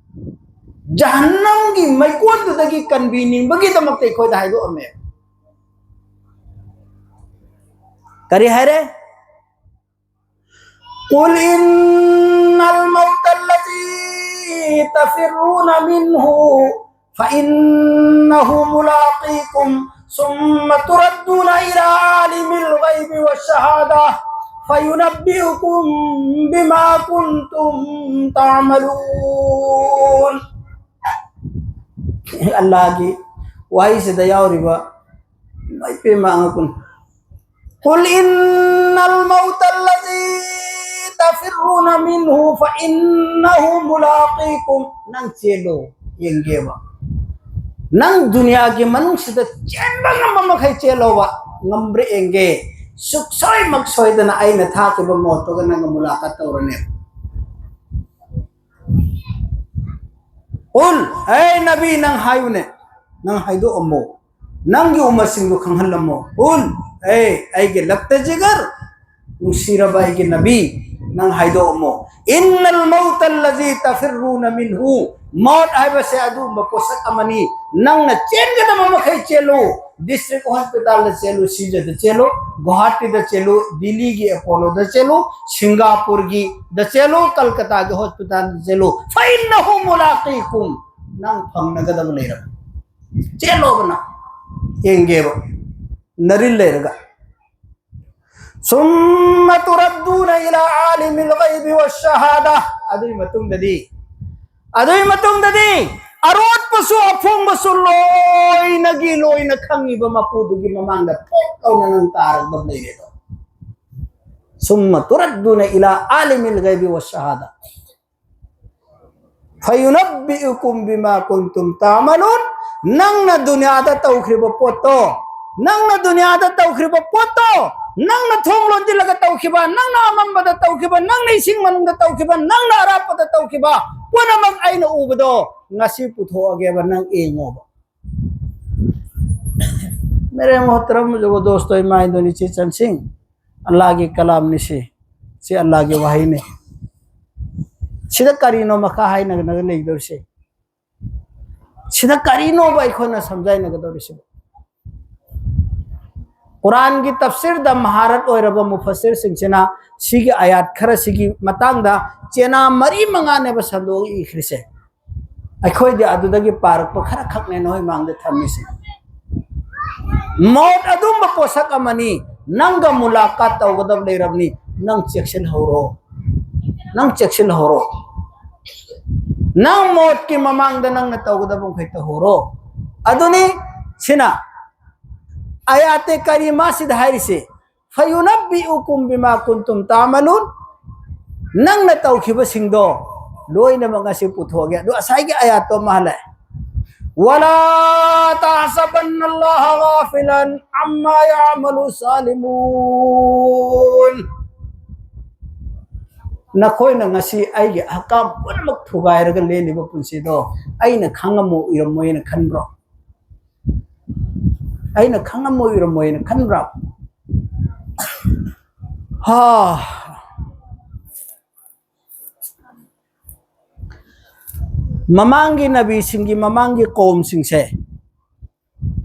ꯖꯍꯟꯅꯝꯒꯤ ꯃꯩꯀꯣꯟꯗꯨꯗꯒꯤ ꯀꯟꯕꯤꯅꯤꯡꯕꯒꯤꯗꯃꯛꯇ ꯑꯩꯈꯣꯏꯗ ꯍꯥꯏꯗꯣꯛꯑꯝꯃꯦ꯫ ꯀꯔꯤ ꯍꯥꯏꯔꯦ? قل إن الموت الذي تفرون منه فإنه ملاقيكم ثم تردون إلى عالم الغيب والشهادة فينبئكم بما كنتم تعملون. ꯑꯜꯂꯥꯍꯒꯤ ꯋꯥꯍꯩꯁꯤꯗ ꯌꯥꯎꯔꯤꯕ ꯏꯃꯥꯏ ꯄꯦꯝꯃ ꯑꯉꯛꯄꯅꯤ꯫ قل إن الموت الذي تفرون منه فإنه ملاقيكم. ꯅꯪ ꯆꯦꯜꯂꯣ, ꯌꯦꯡꯒꯦꯕ꯫ ꯅꯪ ꯗꯨꯅꯤꯌꯥꯒꯤ ꯃꯅꯨꯡꯁꯤꯗ ꯆꯦꯟꯕ ꯉꯝꯕ ꯃꯈꯩ ꯆꯦꯜꯂꯣꯕ, ꯉꯝꯕ꯭ꯔꯥ ꯌꯦꯡꯒꯦ꯫ ꯁꯨꯛꯁꯣꯏꯃꯛ ꯁꯣꯏꯗꯅ ꯑꯩꯅ ꯊꯥꯈꯤꯕ ꯃꯣꯠꯇꯨꯒ ꯅꯪꯒ ꯃꯨꯂꯥꯀꯥꯠ ꯇꯧꯔꯅꯦꯕ꯫ ꯎꯜ, ꯑꯦ ꯅꯕꯤ, ꯅꯪ ꯍꯥꯏꯌꯨꯅꯦ, ꯅꯪ ꯍꯥꯏꯗꯣꯛꯑꯝꯃꯣ, ꯅꯪꯒꯤ ꯎꯃꯠꯁꯤꯡꯗꯨ ꯈꯪꯍꯜꯂꯝꯃꯣ꯫ ꯎꯜ, ꯑꯦ ꯑꯩꯒꯤ ꯂꯛꯇ ꯖꯤꯒꯔ, ꯅꯨꯡꯁꯤꯔꯕ ꯑꯩꯒꯤ ꯅꯕꯤ, ꯅꯪ ꯍꯥꯏꯗꯣꯛꯑꯝꯃꯣ꯫ إن الموت الذي تفرون منه, ꯃꯣꯠ ꯍꯥꯏꯕꯁꯦ ꯑꯗꯨꯒꯨꯝꯕ ꯄꯣꯠꯁꯛ ꯑꯃꯅꯤ꯫ ꯅꯪꯅ ꯆꯦꯟꯒꯗꯕ ꯃꯈꯩ ꯆꯦꯜꯂꯨ, ꯗꯤꯁꯇ꯭ꯔꯤꯛ ꯍꯣꯁꯄꯤꯇꯥꯜꯗ ꯆꯦꯜꯂꯨ, ꯁꯤꯖꯗ ꯆꯦꯜꯂꯨ, ꯒꯨꯋꯥꯍꯥꯇꯤꯗ ꯆꯦꯜꯂꯨ, ꯗꯤꯜꯂꯤꯒꯤ ꯑꯦꯄꯣꯂꯣꯗ ꯆꯦꯜꯂꯨ, ꯁꯤꯡꯒꯥꯄꯨꯔꯒꯤꯗ ꯆꯦꯜꯂꯨ, ꯀꯜꯀꯇꯥꯒꯤ ꯍꯣꯁꯄꯤꯇꯥꯜꯗ ꯆꯦꯜꯂꯨ꯫ ꯐꯏꯟꯅꯍꯨ ꯃꯨꯂꯥꯀꯤꯀꯨꯝ꯫ ꯅꯪ ꯐꯪꯅꯒꯗꯕ ꯂꯩꯔꯕꯅꯤ꯫ ꯆꯦꯜꯂꯣꯕ ꯅꯪ꯫ ꯌꯦꯡꯒꯦꯕ꯫ ꯅꯔꯤꯜ ꯂꯩꯔꯒ꯫ ثم تردون إلى عالم الغيب والشهادة. ꯑꯗꯨꯒꯤ ꯃꯇꯨꯡꯗꯗꯤ, ꯑꯗꯨꯒꯤ ꯃꯇꯨꯡꯗꯗꯤ ꯑꯔꯣꯠꯄꯁꯨ ꯑꯐꯣꯡꯕꯁꯨ ꯂꯣꯏꯅꯒꯤ ꯂꯣꯏꯅ ꯈꯪꯉꯤꯕ ꯃꯄꯨꯗꯨꯒꯤ ꯃꯃꯥꯡꯗ ꯊꯣꯛ ꯂꯥꯎꯅ ꯅꯪ ꯇꯥꯔꯒ ꯂꯩꯔꯦꯗꯣ꯫ ثم تردون إلى عالم الغيب والشهادة. فينبئكم بما كنتم تعملون. ꯅꯪꯅ ꯗꯨꯅꯤꯌꯥꯗ ꯇꯧꯈ꯭ꯔꯤꯕ ꯄꯣꯠꯇꯣ, ꯅꯪꯅ ꯗꯨꯅꯤꯌꯥꯗ ꯇꯧꯈ꯭ꯔꯤꯕ ꯄꯣꯠꯇꯣ, ꯅꯪꯅ ꯊꯣꯡ ꯂꯣꯟꯁꯤꯜꯂꯒ ꯇꯧꯈꯤꯕ, ꯅꯪꯅ ꯑꯃꯝꯕꯗ ꯇꯧꯈꯤꯕ, ꯅꯪꯅ ꯏꯁꯤꯡ ꯃꯅꯨꯡꯗ ꯇꯧꯈꯤꯕ, ꯅꯪꯅ ꯑꯔꯥꯞꯄꯗ ꯇꯧꯈꯤꯕ ꯄꯨꯝꯅꯃꯛ ꯑꯩꯅ ꯎꯕꯗꯣ ꯉꯁꯤ ꯄꯨꯊꯣꯛꯑꯒꯦꯕ, ꯅꯪ ꯌꯦꯡꯉꯣꯕ꯫ मेरे मोहतरम जो दोस्तों, ꯏꯃꯥ ꯏꯟꯗꯣꯅꯤꯁꯤ ꯆꯟꯁꯤꯡ, ꯑꯜꯂꯥꯒꯤ ꯀꯂꯥꯝꯅꯤ ꯁꯤ꯫ ꯁꯤ ꯑꯜꯂꯥꯒꯤ ꯋꯥꯍꯩꯅꯤ꯫ ꯁꯤꯗ ꯀꯔꯤꯅꯣ ꯃꯈꯥ ꯍꯥꯏꯅꯒꯅꯒ ꯂꯩꯗꯧꯔꯤꯁꯦ? ꯁꯤꯗ ꯀꯔꯤꯅꯣꯕ ꯑꯩꯈꯣꯏꯅ ꯁꯝꯖꯥꯏꯅꯒꯗꯧꯔꯤꯁꯤꯕꯣ? ꯀꯨꯔꯥꯟꯒꯤ ꯇꯐꯁꯤꯔꯗ ꯃꯍꯥꯔꯠ ꯑꯣꯏꯔꯕ ꯃꯨꯐꯁꯤꯔꯁꯤꯡꯁꯤꯅ ꯁꯤꯒꯤ ꯑꯌꯥꯠ ꯈꯔꯁꯤꯒꯤ ꯃꯇꯥꯡꯗ ꯆꯦꯅꯥ ꯃꯔꯤ ꯃꯉꯥꯅꯦꯕ ꯁꯟꯗꯣꯛꯑ ꯏꯈ꯭ꯔꯤꯁꯦ꯫ ꯑꯩꯈꯣꯏꯗꯤ ꯑꯗꯨꯗꯒꯤ ꯄꯥꯔꯛꯄ ꯈꯔ ꯈꯛꯅꯦ ꯅꯣꯏ ꯃꯥꯡꯗ ꯊꯝꯃꯤꯁꯦ꯫ ꯃꯧꯠ ꯑꯗꯨꯝꯕ ꯄꯣꯠꯁꯛ ꯑꯃꯅꯤ꯫ ꯅꯪꯒ ꯃꯨꯂꯥꯀꯥꯠ ꯇꯧꯒꯗꯕ ꯂꯩꯔꯕꯅꯤ꯫ ꯅꯪ ꯆꯦꯛꯁꯤꯜꯍꯧꯔꯣ, ꯅꯪ ꯆꯦꯛꯁꯤꯜꯍꯧꯔꯣ꯫ ꯅꯪ ꯃꯧꯠꯀꯤ ꯃꯃꯥꯡꯗ ꯅꯪꯅ ꯇꯧꯒꯗꯕ ꯃꯈꯩ ꯇꯧꯍꯧꯔꯣ꯫ ꯑꯗꯨꯅꯤ ꯁꯤꯅ ꯑꯌꯥꯇꯦ ꯀꯔꯤꯃꯥꯁꯤꯗ ꯍꯥꯏꯔꯤꯁꯦ꯫ فينبئكم بما كنتم تعملون. ꯅꯪꯅ ꯇꯧꯈꯤꯕꯁꯤꯡꯗꯣ ꯂꯣꯏꯅꯃꯛ ꯉꯁꯤ ꯄꯨꯊꯣꯛꯑꯒꯦ꯫ ꯑꯗꯨ ꯉꯁꯥꯏꯒꯤ ꯑꯌꯥꯠꯇꯣ ꯑꯃ ꯍꯜꯂꯛꯑꯦ꯫ ولا تحسبن الله غافلا عما يعمل الظالمون. ꯅꯈꯣꯏꯅ ꯉꯁꯤ ꯑꯩꯒꯤ ꯑꯍꯀꯥꯝ ꯄꯨꯝꯅꯃꯛ ꯊꯨꯒꯥꯏꯔꯒ ꯂꯦꯜꯂꯤꯕ ꯄꯨꯟꯁꯤꯗꯣ ꯑꯩꯅ ꯈꯪꯉꯝꯃꯣ ꯎꯔꯝꯃꯣꯏꯅ ꯈꯟꯕ꯭ꯔꯣ? ꯑꯩꯅ ꯈꯪꯉꯝꯃꯣꯏ ꯎꯔꯝꯃꯣꯏꯅ ꯈꯟꯕ꯭ꯔꯥ? ꯍꯥ꯫ ꯃꯃꯥꯡꯒꯤ ꯅꯕꯤꯁꯤꯡꯒꯤ ꯃꯃꯥꯡꯒꯤ ꯀꯧꯝꯁꯤꯡꯁꯦ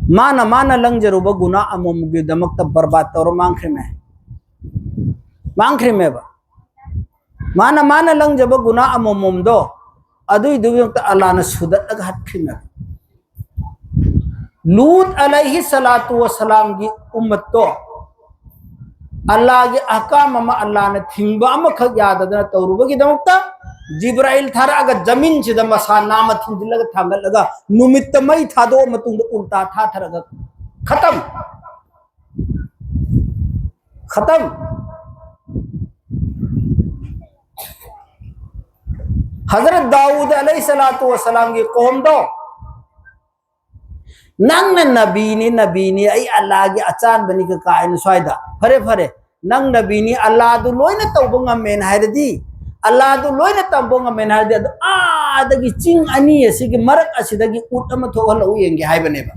ꯃꯥꯅ ꯃꯥꯅ ꯂꯪꯖꯔꯨꯕ ꯒꯨꯅꯥ ꯑꯃꯃꯝꯒꯤꯗꯃꯛꯇ ꯕꯔꯕꯥꯗ ꯇꯧꯔ ꯃꯥꯡꯈ꯭ꯔꯤꯃꯦ꯫ ꯃꯥꯡꯈ꯭ꯔꯤꯃꯦꯕ꯫ ꯃꯥꯅ ꯃꯥꯅ ꯂꯪꯖꯕ ꯒꯨꯅꯥ ꯑꯃꯃꯝꯗꯣ ꯑꯗꯨꯏꯗꯨꯒꯤꯗꯃꯛꯇ ꯑꯜꯂꯥꯅ ꯁꯨꯗꯠꯂꯒ ꯍꯠꯈ꯭ꯔꯤꯃꯦꯕ꯫ ꯂꯨꯠ ꯑꯂꯩꯍꯤ ꯁꯂꯥꯇꯨ ꯋꯁꯂꯥꯝꯒꯤ ꯎꯝꯃꯠꯇꯣ ꯑꯜꯂꯥꯒꯤ ꯑꯍꯀꯥꯝ ꯑꯃ, ꯑꯜꯂꯥꯅ ꯊꯤꯡꯕ ꯑꯃꯈꯛ ꯌꯥꯗꯗꯅ ꯇꯧꯔꯨꯕꯒꯤꯗꯃꯛꯇ ꯖꯤꯕ꯭ꯔꯥꯏꯜ ꯊꯥꯔꯛꯑꯒ ꯖꯃꯤꯟꯁꯤꯗ ꯃꯁꯥ ꯅꯥꯝꯃ ꯊꯤꯟꯖꯤꯜꯂꯒ ꯊꯥꯡꯒꯠꯂꯒ ꯅꯨꯃꯤꯠꯇ ꯃꯩ ꯊꯥꯗꯣꯛꯑ ꯃꯇꯨꯡꯗ ꯎꯜꯇꯥ ꯊꯥꯊꯔꯒ ꯈꯇꯝ꯫ ꯈꯇꯝ꯫ ꯍꯖꯔꯠ ꯗꯥꯎꯗ ꯑꯂꯩꯍꯤ ꯁꯂꯥꯇꯨ ꯋꯁꯂꯥꯝꯒꯤ ꯀꯣꯝꯗꯣ, "ꯅꯪꯅ ꯅꯕꯤꯅꯤ, ꯅꯕꯤꯅꯤ, ꯑꯩ ꯑꯜꯂꯥꯒꯤ ꯑꯆꯥꯟꯕꯅꯤ" ꯀꯀꯥ ꯍꯥꯏꯅ ꯁ꯭ꯋꯥꯏꯗ, "ꯐꯔꯦ, ꯐꯔꯦ, ꯅꯪ ꯅꯕꯤꯅꯤ, ꯑꯜꯂꯥꯗꯨ ꯂꯣꯏꯅ ꯇꯧꯕ ꯉꯝꯃꯦꯅ ꯍꯥꯏꯔꯗꯤ, ꯑꯜꯂꯥꯗꯨ ꯂꯣꯏꯅ ꯇꯝꯕ ꯉꯝꯃꯦꯅ ꯍꯥꯏꯔꯗꯤ, ꯑꯗꯨ ꯑꯥꯗꯒꯤ ꯆꯤꯡ ꯑꯅꯤ ꯑꯁꯤꯒꯤ ꯃꯔꯛ ꯑꯁꯤꯗꯒꯤ ꯎꯠ ꯑꯃ ꯊꯣꯛꯍꯜꯂꯛꯎ ꯌꯦꯡꯒꯦ" ꯍꯥꯏꯕꯅꯦꯕ꯫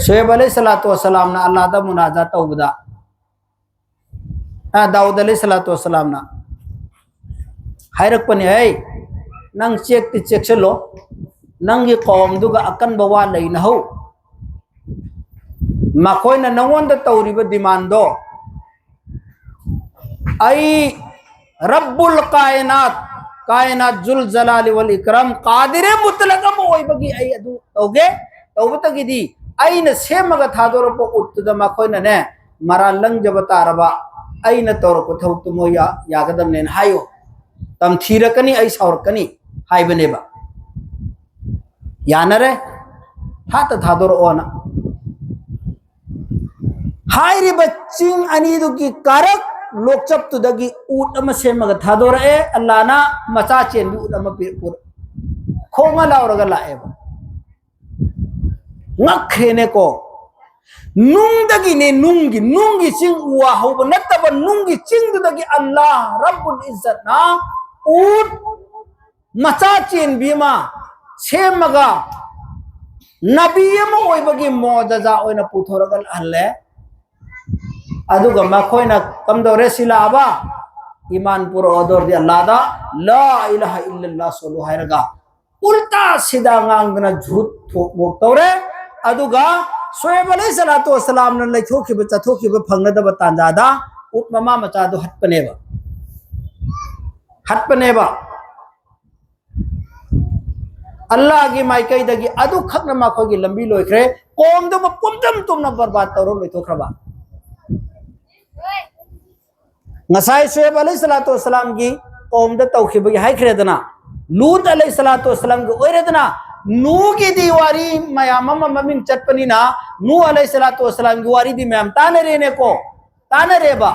ꯁꯣꯌꯦꯕ ꯑꯂꯩꯍꯤ ꯁꯂꯥꯇꯨ ꯋꯁꯂꯥꯝꯅ ꯑꯜꯂꯥꯗ ꯃꯨꯅꯥꯖꯥ ꯇꯧꯕꯗ, ꯑ, ꯗꯥꯎꯗ ꯑꯂꯩꯍꯤ ꯁꯂꯥꯇꯨ ꯋꯁꯂꯥꯝꯅ ꯍꯥꯏꯔꯛꯄꯅꯤ, "ꯍꯩ, ꯅꯪ ꯆꯦꯛꯇꯤ ꯆꯦꯛꯁꯤꯜꯂꯣ, ꯅꯪꯒꯤ ꯀꯧꯝꯗꯨꯒ ꯑꯀꯟꯕ ꯋꯥ ꯂꯩꯅꯍꯧ꯫ ꯃꯈꯣꯏꯅ ꯅꯉꯣꯟꯗ ꯇꯧꯔꯤꯕ ꯗꯤꯃꯥꯟꯗꯣ, ꯑꯩ ꯔꯕꯨꯜ ꯀꯥꯏꯅꯥꯠ, ꯀꯥꯏꯅꯥꯠ ꯖꯨꯜ ꯖꯂꯥꯂꯤ ꯋꯜ ꯏꯀ꯭ꯔꯥꯝ, ꯀꯥꯗꯤꯔꯦ ꯃꯨꯇꯂꯛ ꯑꯃ ꯑꯣꯏꯕꯒꯤ ꯑꯩ ꯑꯗꯨ ꯇꯧꯒꯦ꯫ ꯇꯧꯕꯇꯒꯤꯗꯤ ꯑꯩꯅ ꯁꯦꯝꯃꯒ ꯊꯥꯗꯣꯔꯛꯄ ꯎꯠꯇꯨꯗ ꯃꯈꯣꯏꯅꯅꯦ, ꯃꯔꯥꯜ ꯂꯪꯖꯕ ꯇꯥꯔꯕ, ꯑꯩꯅ ꯇꯧꯔꯛꯄ ꯊꯕꯛꯇꯨ ꯃꯣꯏ ꯌꯥ-, ꯌꯥꯒꯗꯕꯅꯦꯅ ꯍꯥꯏꯌꯨ, ꯇꯝꯊꯤꯔꯛꯀꯅꯤ, ꯑꯩ ꯁꯥꯎꯔꯛꯀꯅꯤ" ꯍꯥꯏꯕꯅꯦꯕ꯫ ꯌꯥꯅꯔꯦ, ꯊꯥꯇ ꯊꯥꯗꯣꯔꯛꯑꯣꯅ꯫ ꯍꯥꯏꯔꯤꯕ ꯆꯤꯡ ꯑꯅꯤꯗꯨꯒꯤ ꯀꯥꯔꯛ ꯂꯣꯛꯆꯞꯇꯨꯗꯒꯤ ꯎꯠ ꯑꯃ ꯁꯦꯝꯃꯒ ꯊꯥꯗꯣꯔꯛꯑꯦ꯫ ꯑꯜꯂꯥꯅ ꯃꯆꯥ ꯆꯦꯟꯕꯤ ꯎꯠ ꯑꯃ ꯄꯤꯔꯛ-, ꯄꯨꯔꯛ-, ꯈꯣꯡꯉ ꯂꯥꯎꯔꯒ ꯂꯥꯛꯑꯦꯕ꯫ ꯉꯛꯈ꯭ꯔꯦꯅꯦꯀꯣ꯫ ꯅꯨꯡꯗꯒꯤꯅꯦ, ꯅꯨꯡꯒꯤ, ꯅꯨꯡꯒꯤ ꯆꯤꯡ, ꯎ ꯋꯥ ꯍꯧꯕ ꯅꯠꯇꯕ ꯅꯨꯡꯒꯤ ꯆꯤꯡꯗꯨꯗꯒꯤ ꯑꯜꯂꯥ ꯔꯕꯨꯜ ꯏꯖꯠꯅ ꯎꯠ ꯃꯆꯥ ꯆꯦꯟꯕꯤ ꯑꯃ ꯁꯦꯝꯃꯒ ꯅꯕꯤ ꯑꯃ ꯑꯣꯏꯕꯒꯤ ꯃꯣꯖꯖꯥ ꯑꯣꯏꯅ ꯄꯨꯊꯣꯔꯒ ꯂꯥꯛꯍꯜꯂꯦ꯫ ꯑꯗꯨꯒ ꯃꯈꯣꯏꯅ ꯀꯝꯗꯧꯔꯦ? ꯁꯤ ꯂꯥꯛꯑꯕ, ꯏꯃꯥꯟ ꯄꯨꯔꯛꯑꯣ, ꯑꯗꯨ ꯑꯣꯏꯔꯗꯤ ꯑꯜꯂꯥꯗ ꯂꯥ ꯏꯂꯥꯍ ꯏꯜꯂꯜꯂꯥꯍ ꯁꯣꯜꯂꯨ ꯍꯥꯏꯔꯒ ꯎꯜꯇꯥ ꯁꯤꯗꯥ ꯉꯥꯡꯗꯅ ꯖꯨꯠ ꯊꯣꯛ ꯃꯣꯛ ꯇꯧꯔꯦ꯫ ꯑꯗꯨꯒ ꯁꯣꯌꯦꯕ ꯑꯂꯩꯍꯤ ꯁꯂꯥꯇꯨ ꯋꯁꯂꯥꯝꯅ ꯂꯩꯊꯣꯛꯈꯤꯕ, ꯆꯠꯊꯣꯛꯈꯤꯕ ꯐꯪꯅꯗꯕ ꯇꯥꯟꯖꯥꯗ ꯎꯠ ꯃꯃꯥ ꯃꯆꯥꯗꯨ ꯍꯠꯄꯅꯦꯕ꯫ ꯍꯠꯄꯅꯦꯕ꯫ ꯑꯜꯂꯥꯍꯒꯤ ꯃꯥꯏꯀꯩꯗꯒꯤ ꯑꯗꯨꯈꯛꯅ ꯃꯈꯣꯏꯒꯤ ꯂꯝꯕꯤ ꯂꯣꯏꯈ꯭ꯔꯦ꯫ ꯀꯣꯝꯗꯨꯕꯨ ꯄꯨꯝꯇꯨꯝ ꯇꯨꯝꯅ ꯕꯔꯕꯥꯗ ꯇꯧꯔ ꯂꯣꯏꯊꯣꯛꯈ꯭ꯔꯕ꯫ ꯉꯁꯥꯏ ꯁꯨꯍꯦꯕ ꯑꯂꯩꯍꯤ ꯁꯂꯥꯇꯨ ꯋꯁꯂꯥꯝꯒꯤ ꯀꯣꯝꯗ ꯇꯧꯈꯤꯕꯒꯤ ꯍꯥꯏꯈ꯭ꯔꯦꯗꯅ, ꯂꯨꯠ ꯑꯂꯩꯍꯤ ꯁꯂꯥꯇꯨ ꯋꯁꯂꯥꯝꯒꯤ ꯑꯣꯏꯔꯦꯗꯅ, ꯅꯨꯒꯤꯗꯤ ꯋꯥꯔꯤ ꯃꯌꯥꯝ ꯑꯃ ꯃꯃꯤꯡ ꯆꯠꯄꯅꯤꯅ, ꯅꯨ ꯑꯂꯩꯍꯤ ꯁꯂꯥꯇꯨ ꯋꯁꯂꯥꯝꯒꯤ ꯋꯥꯔꯤꯗꯤ ꯃꯌꯥꯝ ꯇꯥꯅꯔꯦꯅꯦꯀꯣ, ꯇꯥꯅꯔꯦꯕ꯫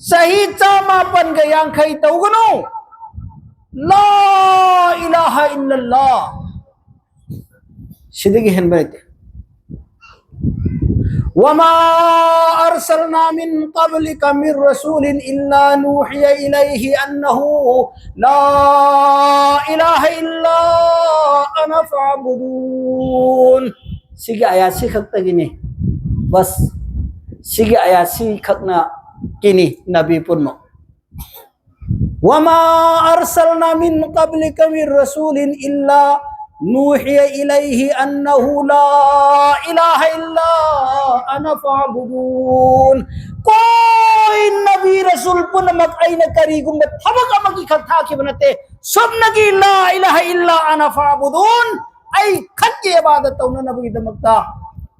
ꯆꯍꯤ ꯆꯥꯃꯥꯄꯟꯒ ꯌꯥꯡꯈꯩ ꯇꯧꯒꯅꯨ꯫ ꯂꯥ ꯏꯂꯥꯍ ꯏꯜꯂꯜꯂꯥꯍ꯫ ꯁꯤꯗꯒꯤ ꯍꯦꯟꯕ ꯂꯩꯇꯦ꯫ وما أرسلنا من قبلك من رسول إلا نوحي إليه أنه لا إله إلا أنا فاعبدون. ꯁꯤꯒꯤ ꯑꯌꯥꯠꯁꯤ ꯈꯛꯇꯒꯤꯅꯤ꯫ ꯕꯁ꯫ ꯁꯤꯒꯤ ꯑꯌꯥꯠꯁꯤ ꯈꯛꯅ ꯀꯤꯅꯤ ꯅꯕꯤ ꯄꯨꯝꯅꯃꯛ꯫ وما أرسلنا من قبلك من رسول إلا نوحي إليه أنه لا إله إلا أنا فاعبدون. ꯀꯣꯏ ꯅꯕꯤ ꯔꯁꯨꯜ ꯄꯨꯝꯅꯃꯛ ꯑꯩꯅ ꯀꯔꯤꯒꯨꯝꯕ ꯊꯕꯛ ꯑꯃꯒꯤ ꯈꯛ ꯊꯥꯈꯤꯕ ꯅꯠꯇꯦ꯫ ꯁꯨꯞꯅꯒꯤ لا إله إلا أنا فاعبدون. ꯑꯩ ꯈꯛꯀꯤ ꯏꯕꯥꯗꯠ ꯇꯧꯅꯅꯕꯒꯤꯗꯃꯛꯇ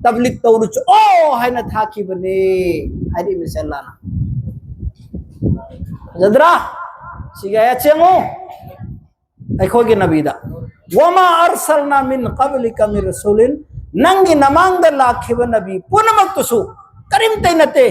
ꯇꯕ꯭ꯂꯤꯒ ꯇꯧꯔꯨꯆꯣ ꯍꯥꯏꯅ ꯊꯥꯈꯤꯕꯅꯦ ꯍꯥꯏꯔꯤꯕꯁꯦ ꯑꯜꯂꯥꯍꯅ꯫ ꯐꯖꯗ꯭ꯔꯥ? ꯁꯤꯒꯤ ꯑꯌꯥꯠꯁꯦ ꯌꯦꯡꯉꯨ꯫ ꯑꯩꯈꯣꯏꯒꯤ ꯅꯕꯤꯗ, وما أرسلنا من قبلك من رسول, ꯅꯪꯒꯤ ꯅꯃꯥꯡꯗ ꯂꯥꯛꯈꯤꯕ ꯅꯕꯤ ꯄꯨꯝꯅꯃꯛꯇꯨꯁꯨ ꯀꯔꯤꯝꯇ ꯅꯠꯇꯦ꯫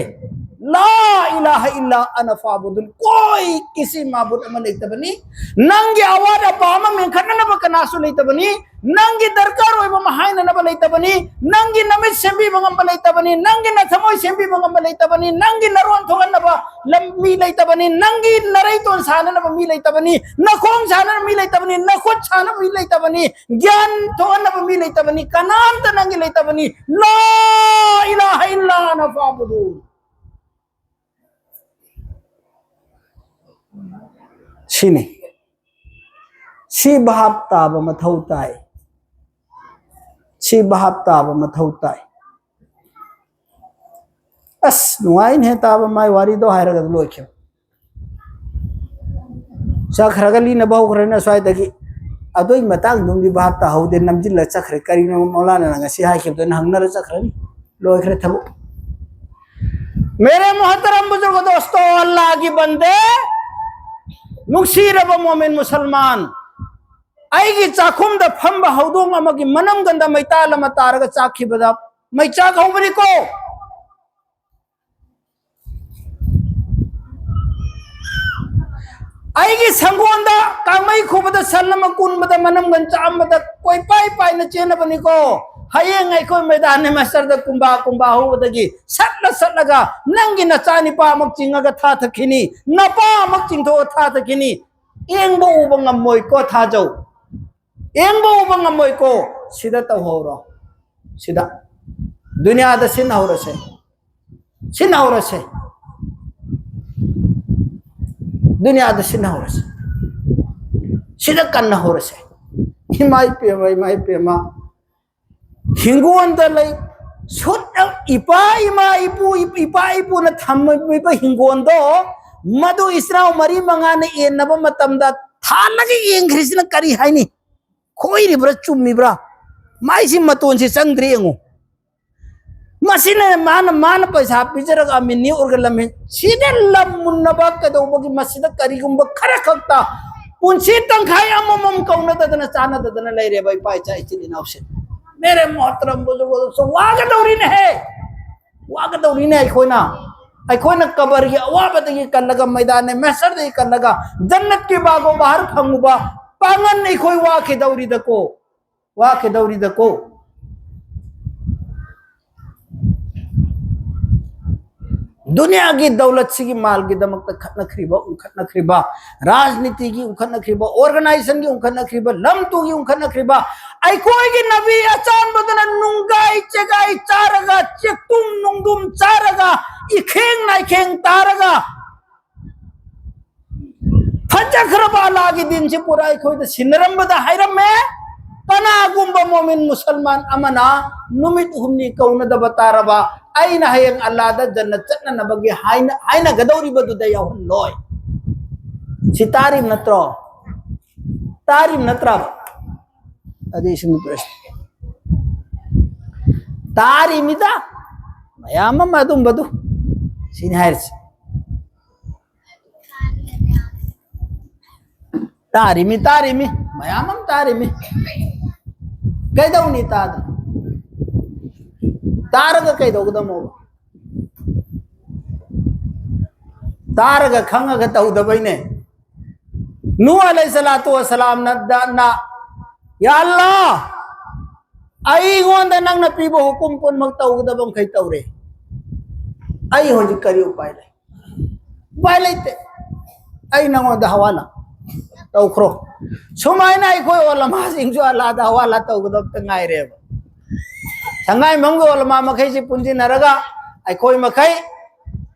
لا إله إلا أنا فاعبدون. ꯀꯣꯏ ꯀꯤꯁꯤ ꯃꯥꯕꯨꯠ ꯑꯃ ꯂꯩꯇꯕꯅꯤ꯫ ꯅꯪꯒꯤ ꯑꯋꯥꯠ ꯑꯄꯥ ꯑꯃ ꯃꯦꯟꯈꯠꯅꯅꯕ ꯀꯅꯥꯁꯨ ꯂꯩꯇꯕꯅꯤ꯫ ꯅꯪꯒꯤ ꯗꯔꯀꯥꯔ ꯑꯣꯏꯕ ꯑꯃ ꯍꯥꯏꯅꯅꯕ ꯂꯩꯇꯕꯅꯤ꯫ ꯅꯪꯒꯤ ꯅꯃꯤꯠ ꯁꯦꯝꯕꯤꯕ ꯉꯝꯕ ꯂꯩꯇꯕꯅꯤ꯫ ꯅꯪꯒꯤ ꯅꯊꯃꯣꯏ ꯁꯦꯝꯕꯤꯕ ꯉꯝꯕ ꯂꯩꯇꯕꯅꯤ꯫ ꯅꯪꯒꯤ ꯅꯔꯣꯟ ꯊꯣꯛꯍꯟꯅꯕ ꯂꯝ-, ꯃꯤ ꯂꯩꯇꯕꯅꯤ꯫ ꯅꯪꯒꯤ ꯅꯔꯩꯇꯣꯟ ꯁꯥꯟꯅꯅꯕ ꯃꯤ ꯂꯩꯇꯕꯅꯤ꯫ ꯅꯈꯣꯡ ꯁꯥꯟꯅꯅꯕ ꯃꯤ ꯂꯩꯇꯕꯅꯤ꯫ ꯅꯈꯨꯠ ꯁꯥꯟꯅꯕ ꯃꯤ ꯂꯩꯇꯕꯅꯤ꯫ ꯒ꯭ꯌꯥꯟ ꯊꯣꯛꯍꯟꯅꯕ ꯃꯤ ꯂꯩꯇꯕꯅꯤ꯫ ꯀꯅꯥꯝꯇ ꯅꯪꯒꯤ ꯂꯩꯇꯕꯅꯤ꯫ لا إله إلا أنا فاعبدون. ꯁꯤꯅꯤ꯫ ꯁꯤ ꯚꯥꯞ ꯇꯥꯕ ꯃꯊꯧ ꯇꯥꯏ꯫ ꯁꯤ ꯚꯥꯞ ꯇꯥꯕ ꯃꯊꯧ ꯇꯥꯏ꯫ ꯑꯁ, ꯅꯨꯡꯉꯥꯏꯅꯦꯍꯦ ꯇꯥꯕ, ꯃꯥꯏ ꯋꯥꯔꯤꯗꯣ ꯍꯥꯏꯔꯒ ꯂꯣꯏꯈꯤꯕ꯫ ꯆꯠꯈ꯭ꯔꯒ ꯂꯤꯅꯕ ꯍꯧꯈ꯭ꯔꯦꯅ ꯁ꯭ꯋꯥꯏꯗꯒꯤ꯫ ꯑꯗꯨꯒꯤ ꯃꯇꯥꯡꯗꯨꯝꯗꯤ ꯚꯥꯞ ꯇꯥꯍꯧꯗꯦ, ꯅꯝꯖꯤꯜꯂ ꯆꯠꯈ꯭ꯔꯦ꯫ ꯀꯔꯤꯅꯣ ꯃꯧꯂꯥꯅꯥꯅ ꯉꯁꯤ ꯍꯥꯏꯈꯤꯕꯗꯣ ꯑꯩꯅ ꯍꯪꯅꯔ ꯆꯠꯈ꯭ꯔꯅꯤ꯫ ꯂꯣꯏꯈ꯭ꯔꯦ ꯊꯕꯛ꯫ ꯃꯦꯔꯦ ꯃꯣꯍꯇꯔꯝ ꯕꯨꯖꯨꯔꯒ ꯗꯣꯁꯇꯣ, ꯑꯜꯂꯥꯍꯒꯤ ꯕꯟꯗꯦ, ꯅꯨꯡꯁꯤꯔꯕ ꯃꯣꯃꯤꯟ ꯃꯨꯁꯜꯃꯥꯟ, ꯑꯩꯒꯤ ꯆꯥꯛꯈꯨꯝꯗ ꯐꯝꯕ ꯍꯧꯗꯣꯡ ꯑꯃꯒꯤ ꯃꯅꯝꯒꯟꯗ ꯃꯩꯇꯥꯜ ꯑꯃ ꯇꯥꯔꯒ ꯆꯥꯛꯈꯤꯕꯗ ꯃꯩꯆꯥꯛ ꯍꯧꯕꯅꯤꯀꯣ꯫ ꯑꯩꯒꯤ ꯁꯪꯒꯣꯟꯗ ꯀꯥꯡꯃꯩ ꯈꯨꯕꯗ ꯁꯟ ꯑꯃ ꯀꯨꯟꯕꯗ ꯃꯅꯝꯒꯟ ꯆꯥꯛꯑꯝꯕꯗ ꯀꯣꯏꯄꯥꯏ ꯄꯥꯏꯅ ꯆꯦꯟꯅꯕꯅꯤꯀꯣ꯫ ꯍꯌꯦꯡ ꯑꯩꯈꯣꯏ ꯃꯩꯗꯥꯟ ꯃꯁꯇꯔꯗ ꯀꯨꯝꯕꯥ ꯀꯨꯝꯕꯥ ꯍꯧꯕꯗꯒꯤ ꯁꯠꯂ ꯁꯠꯂꯒ ꯅꯪꯒꯤ ꯅꯆꯥꯅꯤꯄꯥ ꯑꯃꯨꯛ ꯆꯤꯡꯉꯒ ꯊꯥꯊꯈꯤꯅꯤ, ꯅꯄꯥ ꯑꯃꯨꯛ ꯆꯤꯡꯊꯣꯛꯑ ꯊꯥꯊꯈꯤꯅꯤ꯫ ꯌꯦꯡꯕ ꯎꯕ ꯉꯝꯃꯣꯏꯀꯣ ꯊꯥꯖꯧ, ꯌꯦꯡꯕ ꯎꯕ ꯉꯝꯃꯣꯏꯀꯣ꯫ ꯁꯤꯗ ꯇꯧꯍꯧꯔꯣ, ꯁꯤꯗ ꯗꯨꯅꯤꯌꯥꯗ ꯁꯤꯟꯅꯍꯧꯔꯁꯦ, ꯁꯤꯟꯅꯍꯧꯔꯁꯦ, ꯗꯨꯅꯤꯌꯥꯗ ꯁꯤꯟꯅꯍꯧꯔꯁꯦ, ꯁꯤꯗ ꯀꯟꯅꯍꯧꯔꯁꯦ꯫ ꯏꯃꯥ ꯏꯄꯦꯝꯃ, ꯏꯃꯥ ꯏꯄꯦꯝꯃ, ꯍꯤꯡꯒꯣꯟꯗ ꯂꯩ ꯁꯨꯠ, ꯏꯄꯥ ꯏꯃꯥ ꯏꯄꯨ ꯏꯄꯥ ꯏꯄꯨꯅ ꯊꯝꯃꯤꯕ ꯍꯤꯡꯒꯣꯟꯗꯣ, ꯃꯗꯨ ꯏꯆꯤꯟ ꯏꯅꯥꯎ ꯃꯔꯤ ꯃꯉꯥꯅ ꯌꯦꯟꯅꯕ ꯃꯇꯝꯗ ꯊꯥꯜꯂꯒ ꯌꯦꯡꯈ꯭ꯔꯤꯁꯤꯅ ꯀꯔꯤ ꯍꯥꯏꯅꯤ? ꯈꯣꯏꯔꯤꯕ꯭ꯔꯥ ꯆꯨꯝꯃꯤꯕ꯭ꯔꯥ? ꯃꯥꯏꯁꯤ ꯃꯇꯣꯟꯁꯤ ꯆꯪꯗ꯭ꯔꯤ ꯌꯦꯡꯉꯨ꯫ ꯃꯁꯤꯅ ꯃꯥꯅ, ꯃꯥꯅ ꯄꯩꯁꯥ ꯄꯤꯖꯔꯒ ꯑꯃꯤꯟꯅꯤ ꯑꯣꯔꯒ ꯂꯝꯍꯦꯟ꯫ ꯁꯤꯗ ꯂꯝ ꯃꯨꯟꯅꯕ ꯀꯩꯗꯧꯕꯒꯤ? ꯃꯁꯤꯗ ꯀꯔꯤꯒꯨꯝꯕ ꯈꯔ ꯈꯛꯇ ꯄꯨꯟꯁꯤ ꯇꯪꯈꯥꯏ ꯑꯃꯃꯝ ꯀꯧꯅꯗꯗꯅ ꯆꯥꯟꯅꯗꯗꯅ ꯂꯩꯔꯦꯕ ꯏꯄꯥ ꯏꯆꯥ ꯏꯆꯤꯜ ꯏꯅꯥꯎꯁꯦ꯫ ꯃꯦꯔꯦ ꯃꯣꯍꯇꯔꯝ ꯕꯨꯖꯨꯔꯒ ꯋꯥꯒꯗꯧꯔꯤꯅꯦꯍꯦ, ꯋꯥꯒꯗꯧꯔꯤꯅꯦ ꯑꯩꯈꯣꯏꯅ꯫ ꯑꯩꯈꯣꯏꯅ ꯀꯕꯔꯒꯤ ꯑꯋꯥꯕꯗꯒꯤ ꯀꯜꯂꯒ, ꯃꯩꯗꯥꯟ ꯃꯍꯁꯔꯗꯒꯤ ꯀꯜꯂꯒ, ꯖꯟꯅꯠꯀꯤ ꯕꯥꯒꯣ ꯕꯍꯔ ꯐꯪꯉꯨꯕ ꯄꯥꯡꯒꯟ ꯑꯩꯈꯣꯏ ꯋꯥꯈꯤꯗꯧꯔꯤꯗꯀꯣ, ꯋꯥꯈꯤꯗꯧꯔꯤꯗꯀꯣ꯫ ꯗꯨꯅꯤꯌꯥꯒꯤ ꯗꯧꯂꯠꯁꯤꯒꯤ ꯃꯥꯜꯒꯤꯗꯃꯛꯇ ꯈꯠꯅꯈ꯭ꯔꯤꯕ, ꯎꯪꯈꯠꯅꯈ꯭ꯔꯤꯕ, ꯔꯥꯖꯅꯤꯇꯤꯒꯤ ꯎꯪꯈꯠꯅꯈ꯭ꯔꯤꯕ, ꯑꯣꯔꯒꯅꯥꯏꯖꯦꯁꯟꯒꯤ ꯎꯪꯈꯠꯅꯈ꯭ꯔꯤꯕ, ꯂꯝ ꯇꯨꯒꯤ ꯎꯪꯈꯠꯅꯈ꯭ꯔꯤꯕ, ꯑꯩꯈꯣꯏꯒꯤ ꯅꯕꯤ ꯑꯆꯥꯟꯕꯗꯨꯅ ꯅꯨꯡꯒꯥꯏ ꯆꯦꯒꯥꯏ ꯆꯥꯔꯒ, ꯆꯦꯛꯇꯨꯝ ꯅꯨꯡꯗꯨꯝ ꯆꯥꯔꯒ, ꯏꯈꯦꯡ ꯅꯥꯏꯈꯦꯡ ꯇꯥꯔꯒ, ꯐꯠ ꯆꯠꯈ꯭ꯔꯕ ꯑꯜꯂꯥꯒꯤ ꯗꯤꯟꯁꯤ ꯄꯨꯔꯥ ꯑꯩꯈꯣꯏꯗ ꯁꯤꯟꯅꯔꯝꯕꯗ ꯍꯥꯏꯔꯝꯃꯦ, "ꯀꯅꯥꯒꯨꯝꯕ ꯃꯣꯃꯤꯟ ꯃꯨꯁꯜꯃꯥꯟ ꯑꯃꯅ ꯅꯨꯃꯤꯠ ꯍꯨꯝꯅꯤ ꯀꯧꯅꯗꯕ ꯇꯥꯔꯕ, ꯑꯩꯅ ꯍꯌꯦꯡ ꯑꯜꯂꯥꯗ ꯖꯟꯅꯠ ꯆꯠꯅꯅꯕꯒꯤ ꯍꯥꯏꯅ-, ꯍꯥꯏꯅꯒꯗꯧꯔꯤꯕꯗꯨꯗ ꯌꯥꯎꯍꯜꯂꯣꯏ"꯫ ꯁꯤ ꯇꯥꯔꯤꯕ ꯅꯠꯇ꯭ꯔꯣ? ꯇꯥꯔꯤꯕ ꯅꯠꯇ꯭ꯔꯕ? ꯑꯗꯨ ꯏꯁꯤꯡ ꯇꯥꯔꯤꯃꯤꯗ ꯃꯌꯥꯝ ꯑꯃ ꯑꯗꯨꯝꯕꯗꯨ꯫ ꯁꯤꯅꯤ ꯍꯥꯏꯔꯤꯁꯤ꯫ ꯇꯥꯔꯤꯃꯤ, ꯇꯥꯔꯤꯃꯤ, ꯃꯌꯥꯝ ꯑꯃ ꯇꯥꯔꯤꯃꯤ꯫ ꯀꯩꯗꯧꯅꯤ ꯇꯥꯗꯅ? ꯇꯥꯔꯒ ꯀꯩꯗꯧꯒꯗꯃꯣꯕ? ꯇꯥꯔꯒ ꯈꯪꯉꯒ ꯇꯧꯗꯕꯩꯅꯦ꯫ ꯅꯨ ꯑꯂꯩꯍꯤ ꯁꯂꯥꯇꯨ ꯋꯁꯂꯥꯝꯅ ꯗ-, ꯅ, "ꯌꯥ ꯑꯜꯂꯥ, ꯑꯩꯉꯣꯟꯗ ꯅꯪꯅ ꯄꯤꯕ ꯍꯨꯀꯨꯝ ꯄꯨꯝꯅꯃꯛ ꯇꯧꯒꯗꯕ ꯃꯈꯩ ꯇꯧꯔꯦ꯫ ꯑꯩ ꯍꯧꯖꯤꯛ ꯀꯔꯤ ꯎꯄꯥꯏ ꯂꯩ? ꯎꯄꯥꯏ ꯂꯩꯇꯦ꯫ ꯑꯩ ꯅꯉꯣꯟꯗ ꯍꯋꯥꯂꯥ ꯇꯧꯈ꯭ꯔꯣ"꯫ ꯁꯨꯃꯥꯏꯅ ꯑꯩꯈꯣꯏ ꯑꯣꯂꯃꯥꯁꯤꯡꯁꯨ ꯑꯜꯂꯥꯗ ꯍꯋꯥꯂꯥ ꯇꯧꯒꯗꯕꯇ ꯉꯥꯏꯔꯦꯕ꯫ ꯁꯉꯥꯏꯌꯨꯝꯐꯝꯒꯤ ꯑꯣꯂꯃꯥ ꯃꯈꯩꯁꯤ ꯄꯨꯟꯁꯤꯟꯅꯔꯒ ꯑꯩꯈꯣꯏ ꯃꯈꯩ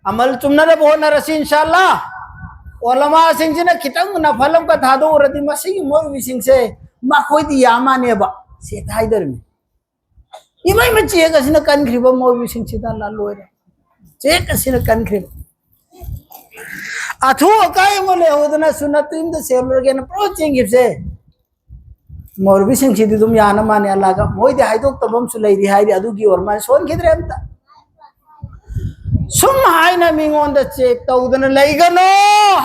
ꯑꯃꯜ ꯆꯨꯝꯅꯅꯕ ꯍꯣꯠꯅꯔꯁꯤ, ꯏꯟꯁꯥ ꯑꯜꯂꯥ꯫ ꯑꯣꯂꯃꯥꯁꯤꯡꯁꯤꯅ ꯈꯤꯇꯪ ꯅꯐꯜ ꯑꯃꯒ ꯊꯥꯗꯣꯛꯎꯔꯗꯤ ꯃꯁꯤꯒꯤ ꯃꯧꯂꯕꯤꯁꯤꯡꯁꯦ ꯃꯈꯣꯏꯗꯤ ꯌꯥꯝꯃꯅꯦꯕ꯫ ꯁꯦꯠ ꯍꯥꯏꯗꯣꯔꯤꯕꯅꯤ꯫ ꯏꯃꯩ ꯃꯆꯦꯛ ꯑꯁꯤꯅ ꯀꯟꯈ꯭ꯔꯤꯕ ꯃꯧꯂꯕꯤꯁꯤꯡꯁꯤꯗ ꯑꯜꯂꯥ ꯂꯣꯏꯔꯦ꯫ ꯆꯦꯛ ꯑꯁꯤꯅ ꯀꯟꯈ꯭ꯔꯤꯕ꯫ ꯑꯊꯨ ꯑꯀꯥꯏ ꯑꯃ ꯂꯩꯍꯧꯗꯅ ꯁꯨꯟꯅꯠꯇꯨ ꯌꯨꯝꯗ ꯁꯦꯝꯂꯨꯔꯒꯦꯅ ꯄꯨꯔꯥ ꯆꯦꯟꯈꯤꯕꯁꯦ꯫ ꯃꯧꯂꯕꯤꯁꯤꯡꯁꯤꯗꯤ ꯑꯗꯨꯝ ꯌꯥꯅ ꯃꯥꯅꯦ ꯑꯜꯂꯥꯒ꯫ ꯃꯣꯏꯗꯤ ꯍꯥꯏꯗꯣꯛꯇꯕ ꯑꯃꯁꯨ ꯂꯩꯔꯤ ꯍꯥꯏꯔꯤ, ꯑꯗꯨꯒꯤ ꯑꯣꯏꯔ ꯃꯥꯜꯂꯦ ꯁꯣꯟꯈꯤꯗ꯭ꯔꯦ ꯑꯝꯇ꯫ ꯁꯨꯝ ꯍꯥꯏꯅ ꯃꯤꯉꯣꯟꯗ ꯆꯦꯛ ꯇꯧꯗꯅ ꯂꯩꯒꯅꯣ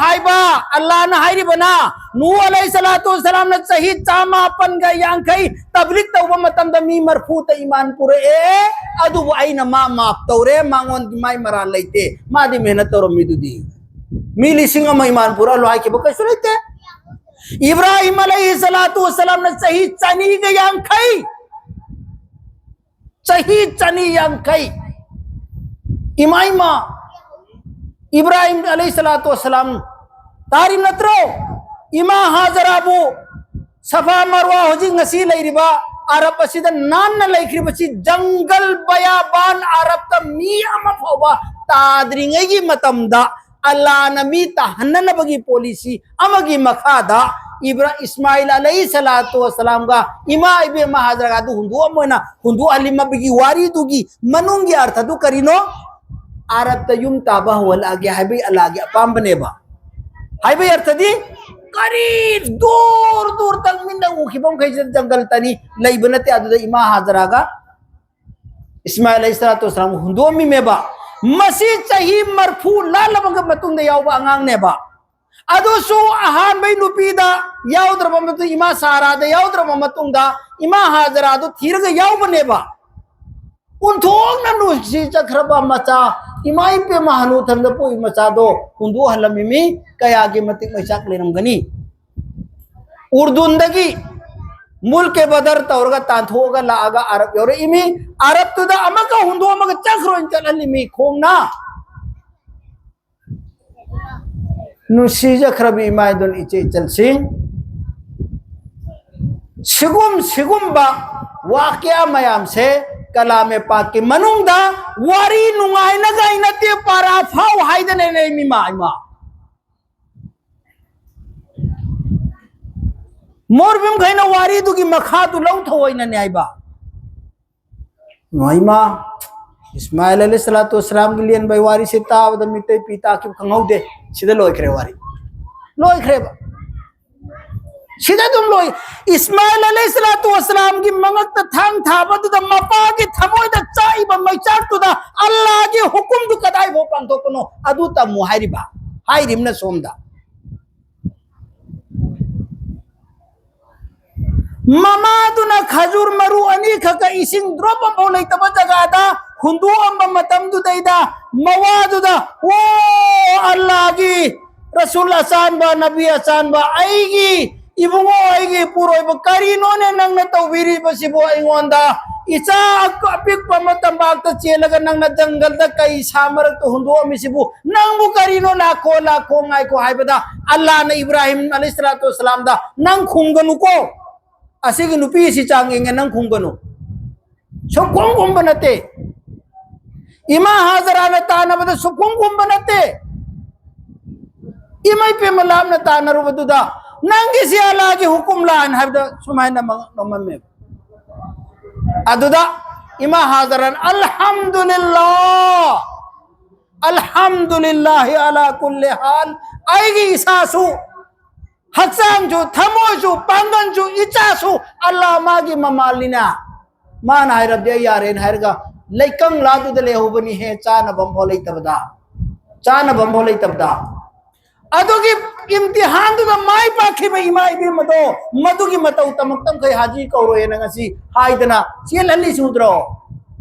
ꯍꯥꯏꯕ꯫ ꯑꯜꯂꯥꯅ ꯍꯥꯏꯔꯤꯕꯅ, ꯅꯨ ꯑꯂꯩꯍꯤ ꯁꯂꯥꯇꯨ ꯋꯁꯂꯥꯝꯅ ꯆꯍꯤ ꯆꯥꯃꯥꯄꯟꯒ ꯌꯥꯡꯈꯩ ꯇꯕ꯭ꯂꯤꯛ ꯇꯧꯕ ꯃꯇꯝꯗ ꯃꯤ ꯃꯔꯐꯨꯇ ꯏꯃꯥꯟ ꯄꯨꯔꯛꯑꯦ, ꯑꯗꯨꯕꯨ ꯑꯩꯅ ꯃꯥ ꯃꯥꯐ ꯇꯧꯔꯦ, ꯃꯉꯣꯟꯗ ꯃꯥꯏ ꯃꯔꯥꯜ ꯂꯩꯇꯦ, ꯃꯥꯗꯤ ꯃꯦꯍꯅꯠ ꯇꯧꯔꯝꯃꯤꯗꯨꯗꯤ꯫ ꯃꯤ ꯂꯤꯁꯤꯡ ꯑꯃ ꯏꯃꯥꯟ ꯄꯨꯔꯛꯍꯜꯂꯣ ꯍꯥꯏꯈꯤꯕ ꯀꯩꯁꯨ ꯂꯩꯇꯦ꯫ ꯏꯕ꯭ꯔꯥꯍꯤꯝ ꯑꯂꯩꯍꯤ ꯁꯂꯥꯇꯨ ꯋꯁꯂꯥꯝꯅ ꯆꯍꯤ ꯆꯅꯤꯒ ꯌꯥꯡꯈꯩ, ꯆꯍꯤ ꯆꯅꯤ ꯌꯥꯡꯈꯩ, ꯏꯃꯥ, ꯏꯃꯥ, ꯏꯕ꯭ꯔꯥꯍꯤꯝ ꯑꯂꯩꯍꯤ ꯁꯂꯥꯇꯨ ꯋꯁꯂꯥꯝ, ꯇꯥꯔꯤꯕ ꯅꯠꯇ꯭ꯔꯣ? ꯏꯃꯥ ꯍꯥꯖꯔꯥꯕꯨ ꯁꯐꯥ ꯃꯔꯋꯥ, ꯍꯧꯖꯤꯛ ꯉꯁꯤ ꯂꯩꯔꯤꯕ ꯑꯔꯕ ꯑꯁꯤꯗ ꯅꯥꯟꯅ ꯂꯩꯈ꯭ꯔꯤꯕꯁꯤ, ꯖꯪꯒꯜ ꯕꯌꯥꯕꯥꯟ ꯑꯔꯕꯇ ꯃꯤ ꯑꯃ ꯐꯥꯎꯕ ꯇꯥꯗ꯭ꯔꯤꯉꯩꯒꯤ ꯃꯇꯝꯗ ꯑꯜꯂꯥꯅ ꯃꯤ ꯇꯥꯍꯟꯅꯅꯕꯒꯤ ꯄꯣꯂꯤꯁꯤ ꯑꯃꯒꯤ ꯃꯈꯥꯗ ꯏꯕ꯭ꯔꯥ-, ꯏꯁꯃꯥꯏꯜ ꯑꯂꯩꯍꯤ ꯁꯂꯥꯇꯨ ꯋꯁꯂꯥꯝꯒ ꯏꯃꯥ ꯏꯕꯦꯝꯃ ꯍꯥꯖꯔꯥꯗꯨ ꯍꯨꯟꯗꯣꯛꯑꯝꯃꯣꯏꯅ ꯍꯨꯟꯗꯣꯛꯍꯜꯂꯤꯃꯕꯒꯤ ꯋꯥꯔꯤꯗꯨꯒꯤ ꯃꯅꯨꯡꯒꯤ ꯑꯔꯊꯗꯨ ꯀꯔꯤꯅꯣ? ꯑꯔꯕꯇ ꯌꯨꯝ ꯇꯥꯕ ꯍꯧꯍꯜꯂꯛꯑꯒꯦ ꯍꯥꯏꯕꯒꯤ ꯑꯜꯂꯥꯒꯤ ꯑꯄꯥꯝꯕꯅꯦꯕ꯫ ꯍꯥꯏꯕꯒꯤ ꯑꯔꯊꯗꯤ ꯀꯔꯤ ꯗꯨꯔ ꯗꯨꯔ ꯇꯪ ꯃꯤꯠꯅ ꯎꯈꯤꯕ ꯃꯈꯩꯁꯤꯗ ꯖꯪꯒꯜ ꯇꯅꯤ ꯂꯩꯕ ꯅꯠꯇꯦ꯫ ꯑꯗꯨꯗ ꯏꯃꯥ ꯍꯥꯖꯔꯥꯒ ꯏꯁꯃꯥꯏꯜ ꯑꯂꯩꯍꯤ ꯁꯂꯥꯇꯨ ꯋꯁꯂꯥꯝ ꯍꯨꯟꯗꯣꯛꯑꯝꯃꯤꯃꯦꯕ꯫ ꯃꯁꯤ ꯆꯍꯤ ꯃꯔꯐꯨ ꯂꯥꯜꯂꯕꯒ ꯃꯇꯨꯡꯗ ꯌꯥꯎꯕ ꯑꯉꯥꯡꯅꯦꯕ꯫ ꯑꯗꯨꯁꯨ ꯑꯍꯥꯟꯕꯩ ꯅꯨꯄꯤꯗ ꯌꯥꯎꯗ꯭ꯔꯕ ꯃꯇꯨꯡ, ꯏꯃꯥ ꯁꯥꯔꯥꯗ ꯌꯥꯎꯗ꯭ꯔꯕ ꯃꯇꯨꯡꯗ ꯏꯃꯥ ꯍꯥꯖꯔꯥꯗꯨ ꯊꯤꯔꯒ ꯌꯥꯎꯕꯅꯦꯕ꯫ ꯑꯣꯟꯊꯣꯛꯅ ꯅꯨꯡꯁꯤ ꯆꯠꯈ꯭ꯔꯕ ꯃꯆꯥ, ꯏꯃꯥ ꯏꯄꯦꯝꯃ ꯍꯅꯨꯊꯪꯗ ꯄꯣꯛꯏ ꯃꯆꯥꯗꯣ ꯍꯨꯟꯗꯣꯛꯍꯜꯂꯝꯃꯤꯃꯤ꯫ ꯀꯌꯥꯒꯤ ꯃꯇꯤꯛ ꯃꯩꯆꯥꯛ ꯂꯩꯔꯝꯒꯅꯤ꯫ ꯎꯔꯗꯨꯟꯗꯒꯤ ꯃꯨꯜꯀꯦ ꯕꯗꯔ ꯇꯧꯔꯒ ꯇꯥꯟꯊꯣꯛꯑꯒ ꯂꯥꯛꯑꯒ ꯑꯔꯕ ꯌꯧꯔꯛꯏꯃꯤ꯫ ꯑꯔꯕꯇꯨꯗ ꯑꯃꯒ ꯍꯨꯟꯗꯣꯛꯑꯝꯃꯒ ꯆꯠꯈ꯭ꯔꯣꯅ ꯆꯠꯍꯜꯂꯤꯃꯤ ꯈꯣꯡꯅ꯫ ꯅꯨꯡꯁꯤꯖꯈ꯭ꯔꯕ ꯏꯃꯥ ꯏꯕꯦꯟ ꯏꯆꯦ ꯏꯆꯜꯁꯤꯡ, ꯁꯤꯒꯨꯝ ꯁꯤꯒꯨꯝꯕ ꯋꯥꯀꯌꯥ ꯃꯌꯥꯝꯁꯦ ꯀꯂꯥꯃꯦ ꯄꯥꯛꯀꯤ ꯃꯅꯨꯡꯗ ꯋꯥꯔꯤ ꯅꯨꯡꯉꯥꯏꯅꯉꯥꯏ ꯅꯠꯇꯦ, ꯄꯥꯔꯥ ꯐꯥꯎ ꯍꯥꯏꯗꯅ ꯂꯩ ꯃꯤꯃꯥ ꯏꯃꯥ꯫ ꯃꯣꯔꯕꯤꯝꯈꯩꯅ ꯋꯥꯔꯤꯗꯨꯒꯤ ꯃꯈꯥꯗꯨ ꯂꯧ ꯊꯑꯣꯏꯅꯅꯦ ꯍꯥꯏꯕ꯫ ꯏꯃꯥ, ꯏꯃꯥ, ꯏꯁꯃꯥꯏꯜ ꯑꯂꯩꯍꯤ ꯁꯂꯥꯇꯨ ꯋꯁꯁꯂꯥꯝꯒꯤ ꯂꯦꯟꯕꯩ ꯋꯥꯔꯤꯁꯦ ꯇꯥꯕꯗ ꯃꯤꯠꯇꯩ ꯄꯤ ꯇꯥꯈꯤꯕ ꯈꯪꯍꯧꯗꯦ꯫ ꯁꯤꯗ ꯂꯣꯏꯈ꯭ꯔꯦ ꯋꯥꯔꯤ꯫ ꯂꯣꯏꯈ꯭ꯔꯦꯕ꯫ ꯁꯤꯗ ꯑꯗꯨꯝ ꯂꯣꯏ꯫ ꯏꯁꯃꯥꯏꯜ ꯑꯂꯩꯍꯤ ꯁꯂꯥꯇꯨ ꯋꯁꯁꯂꯥꯝꯒꯤ ꯃꯉꯛꯇ ꯊꯥꯡ ꯊꯥꯕꯗꯨꯗ ꯃꯄꯥꯒꯤ ꯊꯃꯣꯏꯗ ꯆꯥꯛꯏꯕ ꯃꯩꯆꯥꯛꯇꯨꯗ ꯑꯜꯂꯥꯒꯤ ꯍꯨꯀꯨꯝꯗꯨ ꯀꯗꯥꯏꯐꯥꯎ ꯄꯥꯡꯊꯣꯛꯄꯅꯣ ꯑꯗꯨ ꯇꯝꯃꯨ ꯍꯥꯏꯔꯤꯕ, ꯍꯥꯏꯔꯤꯕꯅ ꯁꯣꯝꯗ꯫ ꯃꯃꯥꯗꯨꯅ ꯈꯖꯨꯔ ꯃꯔꯨ ꯑꯅꯤꯈꯛꯀ ꯏꯁꯤꯡ ꯗ꯭ꯔꯣꯞ ꯑꯃꯐꯥꯎ ꯂꯩꯇꯕ ꯖꯒꯥꯗ ꯍꯨꯟꯗꯣꯛꯑꯝꯕ ꯃꯇꯝꯗꯨꯗꯩꯗ ꯃꯋꯥꯗꯨꯗ, "ꯑꯣ ꯑꯜꯂꯥꯒꯤ ꯔꯁꯨꯜ ꯑꯆꯥꯟꯕ, ꯅꯕꯤ ꯑꯆꯥꯟꯕ, ꯑꯩꯒꯤ ꯏꯕꯨꯡꯉꯣ, ꯑꯩꯒꯤ ꯏꯄꯨꯔꯣꯏꯕ, ꯀꯔꯤꯅꯣꯅꯦ ꯅꯪꯅ ꯇꯧꯕꯤꯔꯤꯕꯁꯤꯕꯨ ꯑꯩꯉꯣꯟꯗ? ꯏꯆꯥ ꯑꯄꯤꯛꯄ ꯑꯃ ꯇꯝꯄꯥꯛꯇ ꯆꯦꯜꯂꯒ ꯅꯪꯅ ꯖꯪꯒꯜꯗ ꯀꯩ ꯁꯥ ꯃꯔꯛꯇ ꯍꯨꯟꯗꯣꯛꯑꯝꯃꯤꯁꯤꯕꯨ ꯅꯪꯕꯨ ꯀꯔꯤꯅꯣ? ꯂꯥꯛꯈꯣ, ꯂꯥꯛꯈꯣ, ꯉꯥꯏꯈꯣ" ꯍꯥꯏꯕꯗ ꯑꯜꯂꯥꯅ ꯏꯕ꯭ꯔꯥꯍꯤꯝ ꯑꯂꯩꯍꯤꯁꯁꯂꯥꯇꯨ ꯋꯁꯁꯂꯥꯝꯗ, "ꯅꯪ ꯈꯨꯝꯒꯅꯨꯀꯣ, ꯑꯁꯤꯒꯤ ꯅꯨꯄꯤ ꯑꯁꯤ ꯆꯥꯡ ꯌꯦꯡꯉꯦ, ꯅꯪ ꯈꯨꯝꯒꯅꯨ꯫ ꯁꯨꯛꯈꯨꯝ ꯈꯨꯝꯕ ꯅꯠꯇꯦ꯫ ꯏꯃꯥ ꯍꯥꯖꯔꯥꯅ ꯇꯥꯟꯅꯕꯗ ꯁꯨꯛꯈꯨꯝ ꯈꯨꯝꯕ ꯅꯠꯇꯦ꯫ ꯏꯃꯩ ꯄꯦꯝꯃ ꯂꯥꯞꯅ ꯇꯥꯟꯅꯔꯨꯕꯗꯨꯗ, "ꯅꯪꯒꯤꯁꯤ ꯑꯜꯂꯥꯒꯤ ꯍꯨꯀꯨꯝ ꯂꯥꯟ" ꯍꯥꯏꯕꯗ ꯁꯨꯃꯥꯏꯅ ꯃꯉꯛ ꯅꯣꯝꯃꯝꯃꯦꯕ꯫ ꯑꯗꯨꯗ ꯏꯃꯥ ꯍꯥꯖꯔꯟ, "ꯑꯜꯍꯝꯗꯨꯂꯤꯜꯂꯥ, ꯑꯜꯍꯝꯗꯨꯂꯤꯜꯂꯥꯍꯤ ꯑꯂꯥ ꯀꯨꯜꯂꯤ ꯍꯥꯜ, ꯑꯩꯒꯤ ꯏꯁꯥꯁꯨ, ꯍꯛꯆꯥꯡꯁꯨ, ꯊꯃꯣꯏꯁꯨ, ꯄꯥꯡꯒꯜꯁꯨ, ꯏꯆꯥꯁꯨ ꯑꯜꯂꯥ ꯃꯥꯒꯤ ꯃꯃꯥꯜꯅꯤꯅ, ꯃꯥꯅ ꯍꯥꯏꯔꯕꯗꯤ ꯑꯩ ꯌꯥꯔꯦꯅ" ꯍꯥꯏꯔꯒ ꯂꯩꯀꯪ ꯂꯥꯗꯨꯗ ꯂꯩꯍꯧꯕꯅꯤꯍꯦ, ꯆꯥꯅꯕ ꯑꯃꯐꯥꯎ ꯂꯩꯇꯕꯗ, ꯆꯥꯅꯕ ꯑꯃꯐꯥꯎ ꯂꯩꯇꯕꯗ꯫ ꯑꯗꯨꯒꯤ ꯏꯝꯇꯤꯍꯥꯟꯗꯨꯗ ꯃꯥꯏ ꯄꯥꯛꯈꯤꯕ ꯏꯃꯥ ꯏꯕꯦꯝ ꯑꯗꯣ, ꯃꯗꯨꯒꯤ ꯃꯇꯧ ꯇꯝꯃꯛꯇꯝꯈꯩ ꯍꯥꯖꯤ ꯀꯧꯔꯣꯏꯅ ꯉꯁꯤ ꯍꯥꯏꯗꯅ ꯆꯦꯜꯍꯜꯂꯤꯁꯤ ꯎꯗ꯭ꯔꯣ?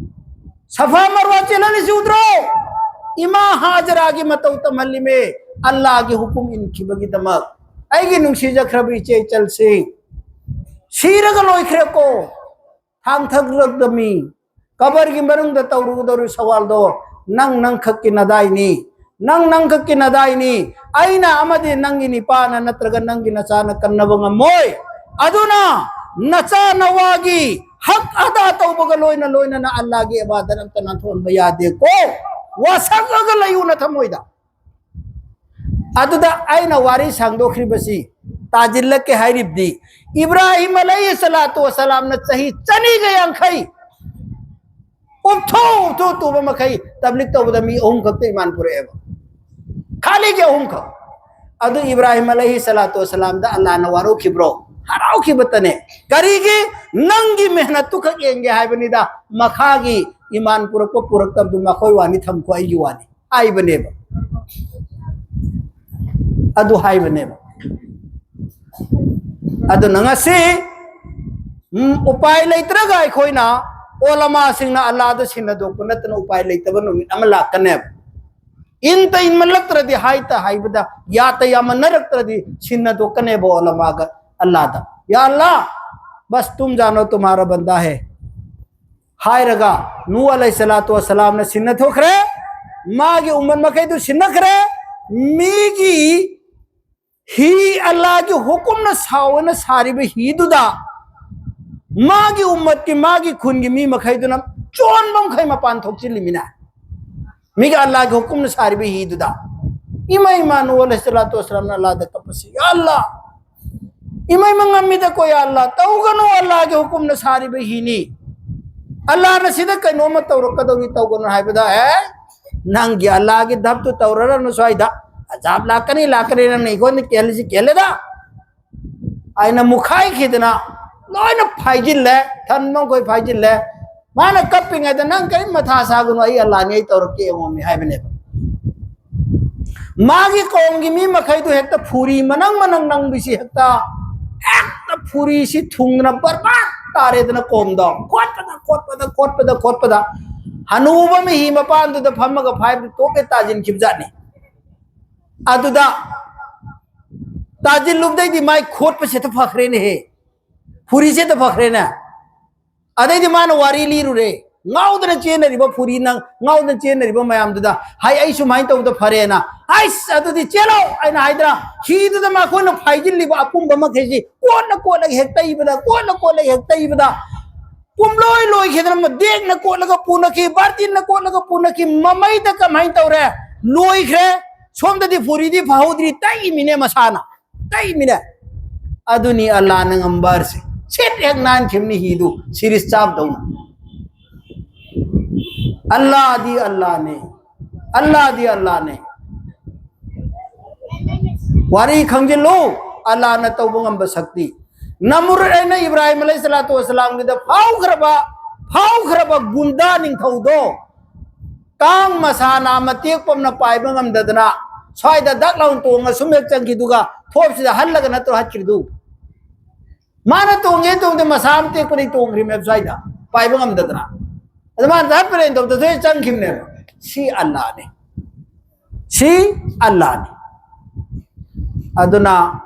ꯁꯐꯥ ꯃꯔꯋꯥ ꯆꯦꯜꯍꯜꯂꯤꯁꯤ ꯎꯗ꯭ꯔꯣ? ꯏꯃꯥ ꯍꯥꯖꯔꯥꯒꯤ ꯃꯇꯧ ꯇꯝꯍꯜꯂꯤꯃꯦ, ꯑꯜꯂꯥꯒꯤ ꯍꯨꯀꯨꯝ ꯏꯟꯈꯤꯕꯒꯤꯗꯃꯛ꯫ ꯑꯩꯒꯤ ꯅꯨꯡꯁꯤꯖꯈ꯭ꯔꯕ ꯏꯆꯦ ꯏꯆꯜꯁꯤꯡ, ꯁꯤꯔꯒ ꯂꯣꯏꯈ꯭ꯔꯦꯀꯣ, ꯊꯥꯡ ꯊꯛꯂꯛꯇꯃꯤ, ꯀꯕꯔꯒꯤ ꯃꯅꯨꯡꯗ ꯇꯧꯔꯨꯒꯗꯧꯔꯤꯕ ꯁꯋꯥꯜꯗꯣ ꯅꯪ ꯅꯪꯈꯛꯀꯤ ꯅꯗꯥꯏꯅꯤ, ꯅꯪ ꯅꯪꯈꯛꯀꯤ ꯅꯗꯥꯏꯅꯤ꯫ ꯑꯩꯅ ꯑꯃꯗꯤ ꯅꯪꯒꯤ ꯅꯤꯄꯥꯅ ꯅꯠꯇ꯭ꯔꯒ ꯅꯪꯒꯤ ꯅꯆꯥꯅ ꯀꯟꯅꯕ ꯉꯝꯃꯣꯏ꯫ ꯑꯗꯨꯅ ꯅꯆꯥ ꯅꯋꯥꯒꯤ ꯍꯛ ꯑꯗꯥ ꯇꯧꯕꯒ ꯂꯣꯏꯅ ꯂꯣꯏꯅꯅ ꯑꯜꯂꯥꯒꯤ ꯏꯕꯥꯗꯠ ꯑꯝꯇ ꯅꯥꯟꯊꯣꯛꯍꯟꯕ ꯌꯥꯗꯦꯀꯣ꯫ ꯋꯥꯁꯛꯑꯒ ꯂꯩꯌꯨ ꯅꯊꯃꯣꯏꯗ꯫ ꯑꯗꯨꯗ ꯑꯩꯅ ꯋꯥꯔꯤ ꯁꯥꯡꯗꯣꯛꯈ꯭ꯔꯤꯕꯁꯤ, ꯇꯥꯖꯤꯜꯂꯛꯀꯦ ꯍꯥꯏꯔꯤꯕꯗꯤ, ꯏꯕ꯭ꯔꯥꯍꯤꯝ ꯑꯂꯩꯍꯤ ꯁꯂꯥꯇꯨ ꯋꯁꯂꯥꯝꯅ ꯆꯍꯤ ꯆꯅꯤꯒ ꯌꯥꯡꯈꯩ ꯎꯞꯊꯣꯛ ꯎꯞꯊꯣꯛ ꯇꯨꯕ ꯃꯈꯩ ꯇꯕ꯭ꯂꯤꯛ ꯇꯧꯕꯗ ꯃꯤ ꯑꯍꯨꯝ ꯈꯛꯇ ꯏꯃꯥꯟ ꯄꯨꯔꯛꯑꯦꯕ, ꯈꯥꯂꯤꯒꯤ ꯑꯍꯨꯝ ꯈꯛ꯫ ꯑꯗꯨ ꯏꯕ꯭ꯔꯥꯍꯤꯝ ꯑꯂꯩꯍꯤ ꯁꯂꯥꯇꯨ ꯋꯁꯂꯥꯝꯗ ꯑꯜꯂꯥꯅ ꯋꯥꯔꯧꯈꯤꯕ꯭ꯔꯣ? ꯍꯔꯥꯎꯈꯤꯕꯇꯅꯦ꯫ ꯀꯔꯤꯒꯤ? ꯅꯪꯒꯤ ꯃꯦꯍꯅꯠꯇꯨ ꯈꯛ ꯌꯦꯡꯒꯦ ꯍꯥꯏꯕꯅꯤꯗ, ꯃꯈꯥꯒꯤ ꯏꯃꯥꯟ ꯄꯨꯔꯛꯄ ꯄꯨꯔꯛꯇꯕꯗꯨ ꯃꯈꯣꯏ ꯋꯥꯅꯤ, ꯊꯝꯈꯣ, ꯑꯩꯒꯤ ꯋꯥꯅꯤ ꯍꯥꯏꯕꯅꯦꯕ꯫ ꯑꯗꯨ ꯍꯥꯏꯕꯅꯦꯕ꯫ ꯑꯗꯨꯅ ꯉꯁꯤ, ꯎꯝ, ꯎꯄꯥꯏ ꯂꯩꯇ꯭ꯔꯒ ꯑꯩꯈꯣꯏꯅ ꯑꯣꯂꯃꯥꯁꯤꯡꯅ ꯑꯜꯂꯥꯗ ꯁꯤꯟꯅꯗꯣꯛꯄ ꯅꯠꯇꯅ ꯎꯄꯥꯏ ꯂꯩꯇꯕ ꯅꯨꯃꯤꯠ ꯑꯃ ꯂꯥꯛꯀꯅꯦꯕ꯫ ꯏꯟꯇ ꯏꯟꯃꯜꯂꯛꯇ꯭ꯔꯗꯤ, ꯍꯥꯏꯇ ꯍꯥꯏꯕꯗ, ꯌꯥꯇ ꯌꯥꯃꯟꯅꯔꯛꯇ꯭ꯔꯗꯤ ꯁꯤꯟꯅꯗꯣꯛꯀꯅꯦꯕ ꯑꯣꯂꯃꯥꯒ ꯑꯜꯂꯥꯗ꯫ "ꯌꯥ ꯑꯜꯂꯥ, ꯕꯁ ꯇꯨꯝ ꯖꯥꯅꯣ, ꯇꯨꯝꯍꯥꯔꯥ ꯕꯟꯗꯥ ꯍꯦ" ꯍꯥꯏꯔꯒ ꯅꯨ ꯑꯂꯩꯍꯤ ꯁꯂꯥꯇꯨ ꯋꯁꯂꯥꯝꯅ ꯁꯤꯟꯅ ꯊꯣꯛꯈ꯭ꯔꯦ꯫ ꯃꯥꯒꯤ ꯎꯝꯃꯠ ꯃꯈꯩꯗꯨ ꯁꯤꯟꯅꯈ꯭ꯔꯦ꯫ ꯃꯤꯒꯤ ꯍꯤ, ꯑꯜꯂꯥꯒꯤ ꯍꯨꯀꯨꯝꯅ ꯁꯥꯎꯑꯅ ꯁꯥꯔꯤꯕ ꯍꯤꯗꯨꯗ ꯃꯥꯒꯤ ꯎꯝꯃꯠꯀꯤ, ꯃꯥꯒꯤ ꯈꯨꯟꯒꯤ ꯃꯤ ꯃꯈꯩꯗꯨꯅ ꯆꯣꯟꯕ ꯃꯈꯩ ꯃꯄꯥꯟ ꯊꯣꯛꯆꯤꯜꯂꯤꯃꯤꯅ꯫ ꯃꯤꯒꯤ ꯑꯜꯂꯥꯒꯤ ꯍꯨꯀꯨꯝꯅ ꯁꯥꯔꯤꯕ ꯍꯤꯗꯨꯗ ꯏꯃꯥ ꯏꯃꯥ ꯅꯨꯍ ꯑꯂꯩꯍꯤ ꯁꯂꯥꯇꯨ ꯋꯁꯁꯂꯥꯝꯅ ꯑꯜꯂꯥꯗ ꯀꯞꯄꯁꯤ, "ꯌꯥ ꯑꯜꯂꯥ, ꯏꯃꯥ ꯏꯃꯥ ꯉꯝꯃꯤꯗꯀꯣ, ꯌꯥ ꯑꯜꯂꯥ, ꯇꯧꯒꯅꯨ, ꯑꯜꯂꯥꯒꯤ ꯍꯨꯀꯨꯝꯅ ꯁꯥꯔꯤꯕ ꯍꯤꯅꯤ꯫ ꯑꯜꯂꯥꯅ ꯁꯤꯗ ꯀꯩꯅꯣꯝꯃ ꯇꯧꯔꯛꯀꯗꯧꯔꯤ, ꯇꯧꯒꯅꯨ" ꯍꯥꯏꯕꯗ, "ꯑꯦ, ꯅꯪꯒꯤ ꯑꯜꯂꯥꯒꯤ ꯙꯞꯇꯨ ꯇꯧꯔꯔꯅꯨ ꯁ꯭ꯋꯥꯏꯗ꯫ ꯑꯖꯥꯕ ꯂꯥꯛꯀꯅꯤ, ꯂꯥꯛꯀꯅꯤ, ꯅꯪꯅ ꯑꯩꯉꯣꯟꯗ ꯀꯦꯜꯂꯤꯁꯤ ꯀꯦꯜꯂꯦꯗ" ꯍꯥꯏꯅ ꯃꯨꯈꯥꯏꯈꯤꯗꯅ ꯂꯣꯏꯅ ꯐꯥꯏꯖꯤꯜꯂꯦ, ꯊꯟꯕ ꯃꯈꯣꯏ ꯐꯥꯏꯖꯤꯜꯂꯦ꯫ ꯃꯥꯅ ꯀꯞꯄꯤꯉꯩꯗ, "ꯅꯪ ꯀꯔꯤꯝ ꯃꯊꯥ ꯁꯥꯒꯅꯨ, ꯑꯩ ꯑꯜꯂꯥꯅꯤ, ꯑꯩ ꯇꯧꯔꯛꯀꯦ ꯌꯦꯡꯉꯣꯃꯤ" ꯍꯥꯏꯕꯅꯦꯕ꯫ ꯃꯥꯒꯤ ꯀꯧꯝꯒꯤ ꯃꯤ ꯃꯈꯩꯗꯨ ꯍꯦꯛꯇ ꯐꯨꯔꯤ ꯃꯅꯪ ꯃꯅꯪ ꯅꯪꯕꯤꯁꯤ ꯍꯦꯛꯇ, ꯍꯦꯛꯇ ꯐꯨꯔꯤꯁꯤ ꯊꯨꯡꯗꯅ ꯕꯔꯕꯥꯗ ꯇꯥꯔꯦꯗꯅ ꯀꯧꯝꯗꯣ꯫ ꯈꯣꯠꯄꯗ, ꯈꯣꯠꯄꯗ, ꯈꯣꯠꯄꯗ, ꯈꯣꯠꯄꯗ ꯍꯅꯨꯕ ꯑꯃ ꯍꯤ ꯃꯄꯥꯟꯗꯨꯗ ꯐꯝꯃꯒ ꯐꯥꯏꯕꯗꯨ ꯇꯣꯛꯀꯦ ꯇꯥꯁꯤꯟꯈꯤꯕꯖꯥꯠꯅꯤ꯫ ꯑꯗꯨꯗ ꯇꯥꯁꯤꯜꯂꯨꯕꯗꯩꯗꯤ ꯃꯥꯏ ꯈꯣꯠꯄꯁꯦ ꯍꯦꯛꯇ ꯐꯈ꯭ꯔꯦꯅꯦꯍꯦ, ꯐꯨꯔꯤꯁꯦ ꯍꯦꯛꯇ ꯐꯈ꯭ꯔꯦꯅꯦ꯫ ꯑꯗꯩꯗꯤ ꯃꯥꯅ ꯋꯥꯔꯤ ꯂꯤꯔꯨꯔꯦ, ꯉꯥꯎꯗꯅ ꯆꯦꯟꯅꯔꯤꯕ ꯐꯨꯔꯤ ꯅꯪ-, ꯉꯥꯎꯗꯅ ꯆꯦꯟꯅꯔꯤꯕ ꯃꯌꯥꯝꯗꯨꯗ, "ꯍꯥꯏ, ꯑꯩ ꯁꯨꯃꯥꯏꯅ ꯇꯧꯕꯗ ꯐꯔꯦꯅ"꯫ "ꯑꯩꯁ, ꯑꯗꯨꯗꯤ ꯆꯦꯜꯂꯣ" ꯑꯩꯅ ꯍꯥꯏꯗ꯭ꯔꯥ? ꯍꯤꯗꯨꯗ ꯃꯈꯣꯏꯅ ꯐꯥꯏꯖꯤꯜꯂꯤꯕ ꯑꯄꯨꯝꯕ ꯃꯈꯩꯁꯤ ꯀꯣꯠꯅ ꯀꯣꯠꯂꯒ ꯍꯦꯛ ꯇꯩꯕꯗ, ꯀꯣꯠꯅ ꯀꯣꯠꯂꯒ ꯍꯦꯛ ꯇꯩꯕꯗ, ꯄꯨꯝꯂꯣꯏ ꯂꯣꯏꯈꯤꯗꯅ, ꯃꯗꯦꯛꯅ ꯀꯣꯠꯂꯒ ꯄꯨꯅꯈꯤ, ꯕꯥꯔꯇꯤꯟꯅ ꯀꯣꯠꯂꯒ ꯄꯨꯅꯈꯤ꯫ ꯃꯃꯩꯗ ꯀꯃꯥꯏꯅ ꯇꯧꯔꯦ? ꯂꯣꯏꯈ꯭ꯔꯦ꯫ ꯁꯣꯝꯗꯗꯤ ꯐꯨꯔꯤꯗꯤ ꯐꯍꯧꯗ꯭ꯔꯤ, ꯇꯛꯏꯃꯤꯅꯦ ꯃꯁꯥꯅ, ꯇꯛꯏꯃꯤꯅꯦ꯫ ꯑꯗꯨꯅꯤ ꯑꯜꯂꯥꯅ ꯉꯝꯕ ꯍꯥꯏꯔꯤꯁꯦ꯫ ꯁꯤꯠ ꯍꯦꯛ ꯅꯥꯟꯈꯤꯕꯅꯤ ꯍꯤꯗꯨ, ꯁꯤꯔꯤꯁ ꯆꯥꯕꯗꯧꯅ꯫ ꯑꯜꯂꯥꯗꯤ ꯑꯜꯂꯥꯅꯦ, ꯑꯜꯂꯥꯗꯤ ꯑꯜꯂꯥꯅꯦ꯫ ꯋꯥꯔꯤ ꯈꯪꯖꯤꯜꯂꯨ, ꯑꯜꯂꯥꯅ ꯇꯧꯕ ꯉꯝꯕ ꯁꯛꯇꯤ꯫ ꯅꯃꯔꯨꯗ ꯑꯩꯅ ꯏꯕ꯭ꯔꯥꯍꯤꯝ ꯑꯂꯩꯍꯤ ꯁꯂꯥꯇꯨ ꯋꯁꯁꯂꯥꯝꯒꯤꯗ ꯐꯥꯎꯈ꯭ꯔꯕ, ꯐꯥꯎꯈ꯭ꯔꯕ ꯒꯨꯟꯗꯥ ꯅꯤꯡꯊꯧꯗꯣ, ꯀꯥꯡ ꯃꯁꯥꯅ ꯃꯇꯦꯛꯄ ꯑꯃꯅ ꯄꯥꯏꯕ ꯉꯝꯗꯗꯅ ꯁ꯭ꯋꯥꯏꯗ ꯗꯛ ꯂꯥꯎꯅ ꯇꯣꯡꯉ ꯁꯨꯝ ꯍꯦꯛ ꯆꯪꯈꯤꯗꯨꯒ ꯊꯣꯞꯁꯤꯗ ꯍꯜꯂꯒ ꯅꯠꯇ꯭ꯔꯣ ꯍꯠꯈ꯭ꯔꯤꯗꯨ? ꯃꯥꯅ ꯇꯣꯡꯒꯦ ꯇꯣꯡꯗꯦ, ꯃꯁꯥ ꯑꯃ ꯇꯦꯛꯄꯗꯩ ꯇꯣꯡꯈ꯭ꯔꯤꯕꯅꯦꯕ ꯁ꯭ꯋꯥꯏꯗ, ꯄꯥꯏꯕ ꯉꯝꯗꯗꯅ꯫ ꯑꯗꯨ ꯃꯥꯅ ꯍꯠꯄꯅꯦꯅ ꯇꯧꯗ ꯁ꯭ꯋꯥꯏꯗ ꯆꯪꯈꯤꯕꯅꯦꯕ꯫ ꯁꯤ ꯑꯜꯂꯥꯅꯦ, ꯁꯤ ꯑꯜꯂꯥꯅꯦ꯫ ꯑꯗꯨꯅ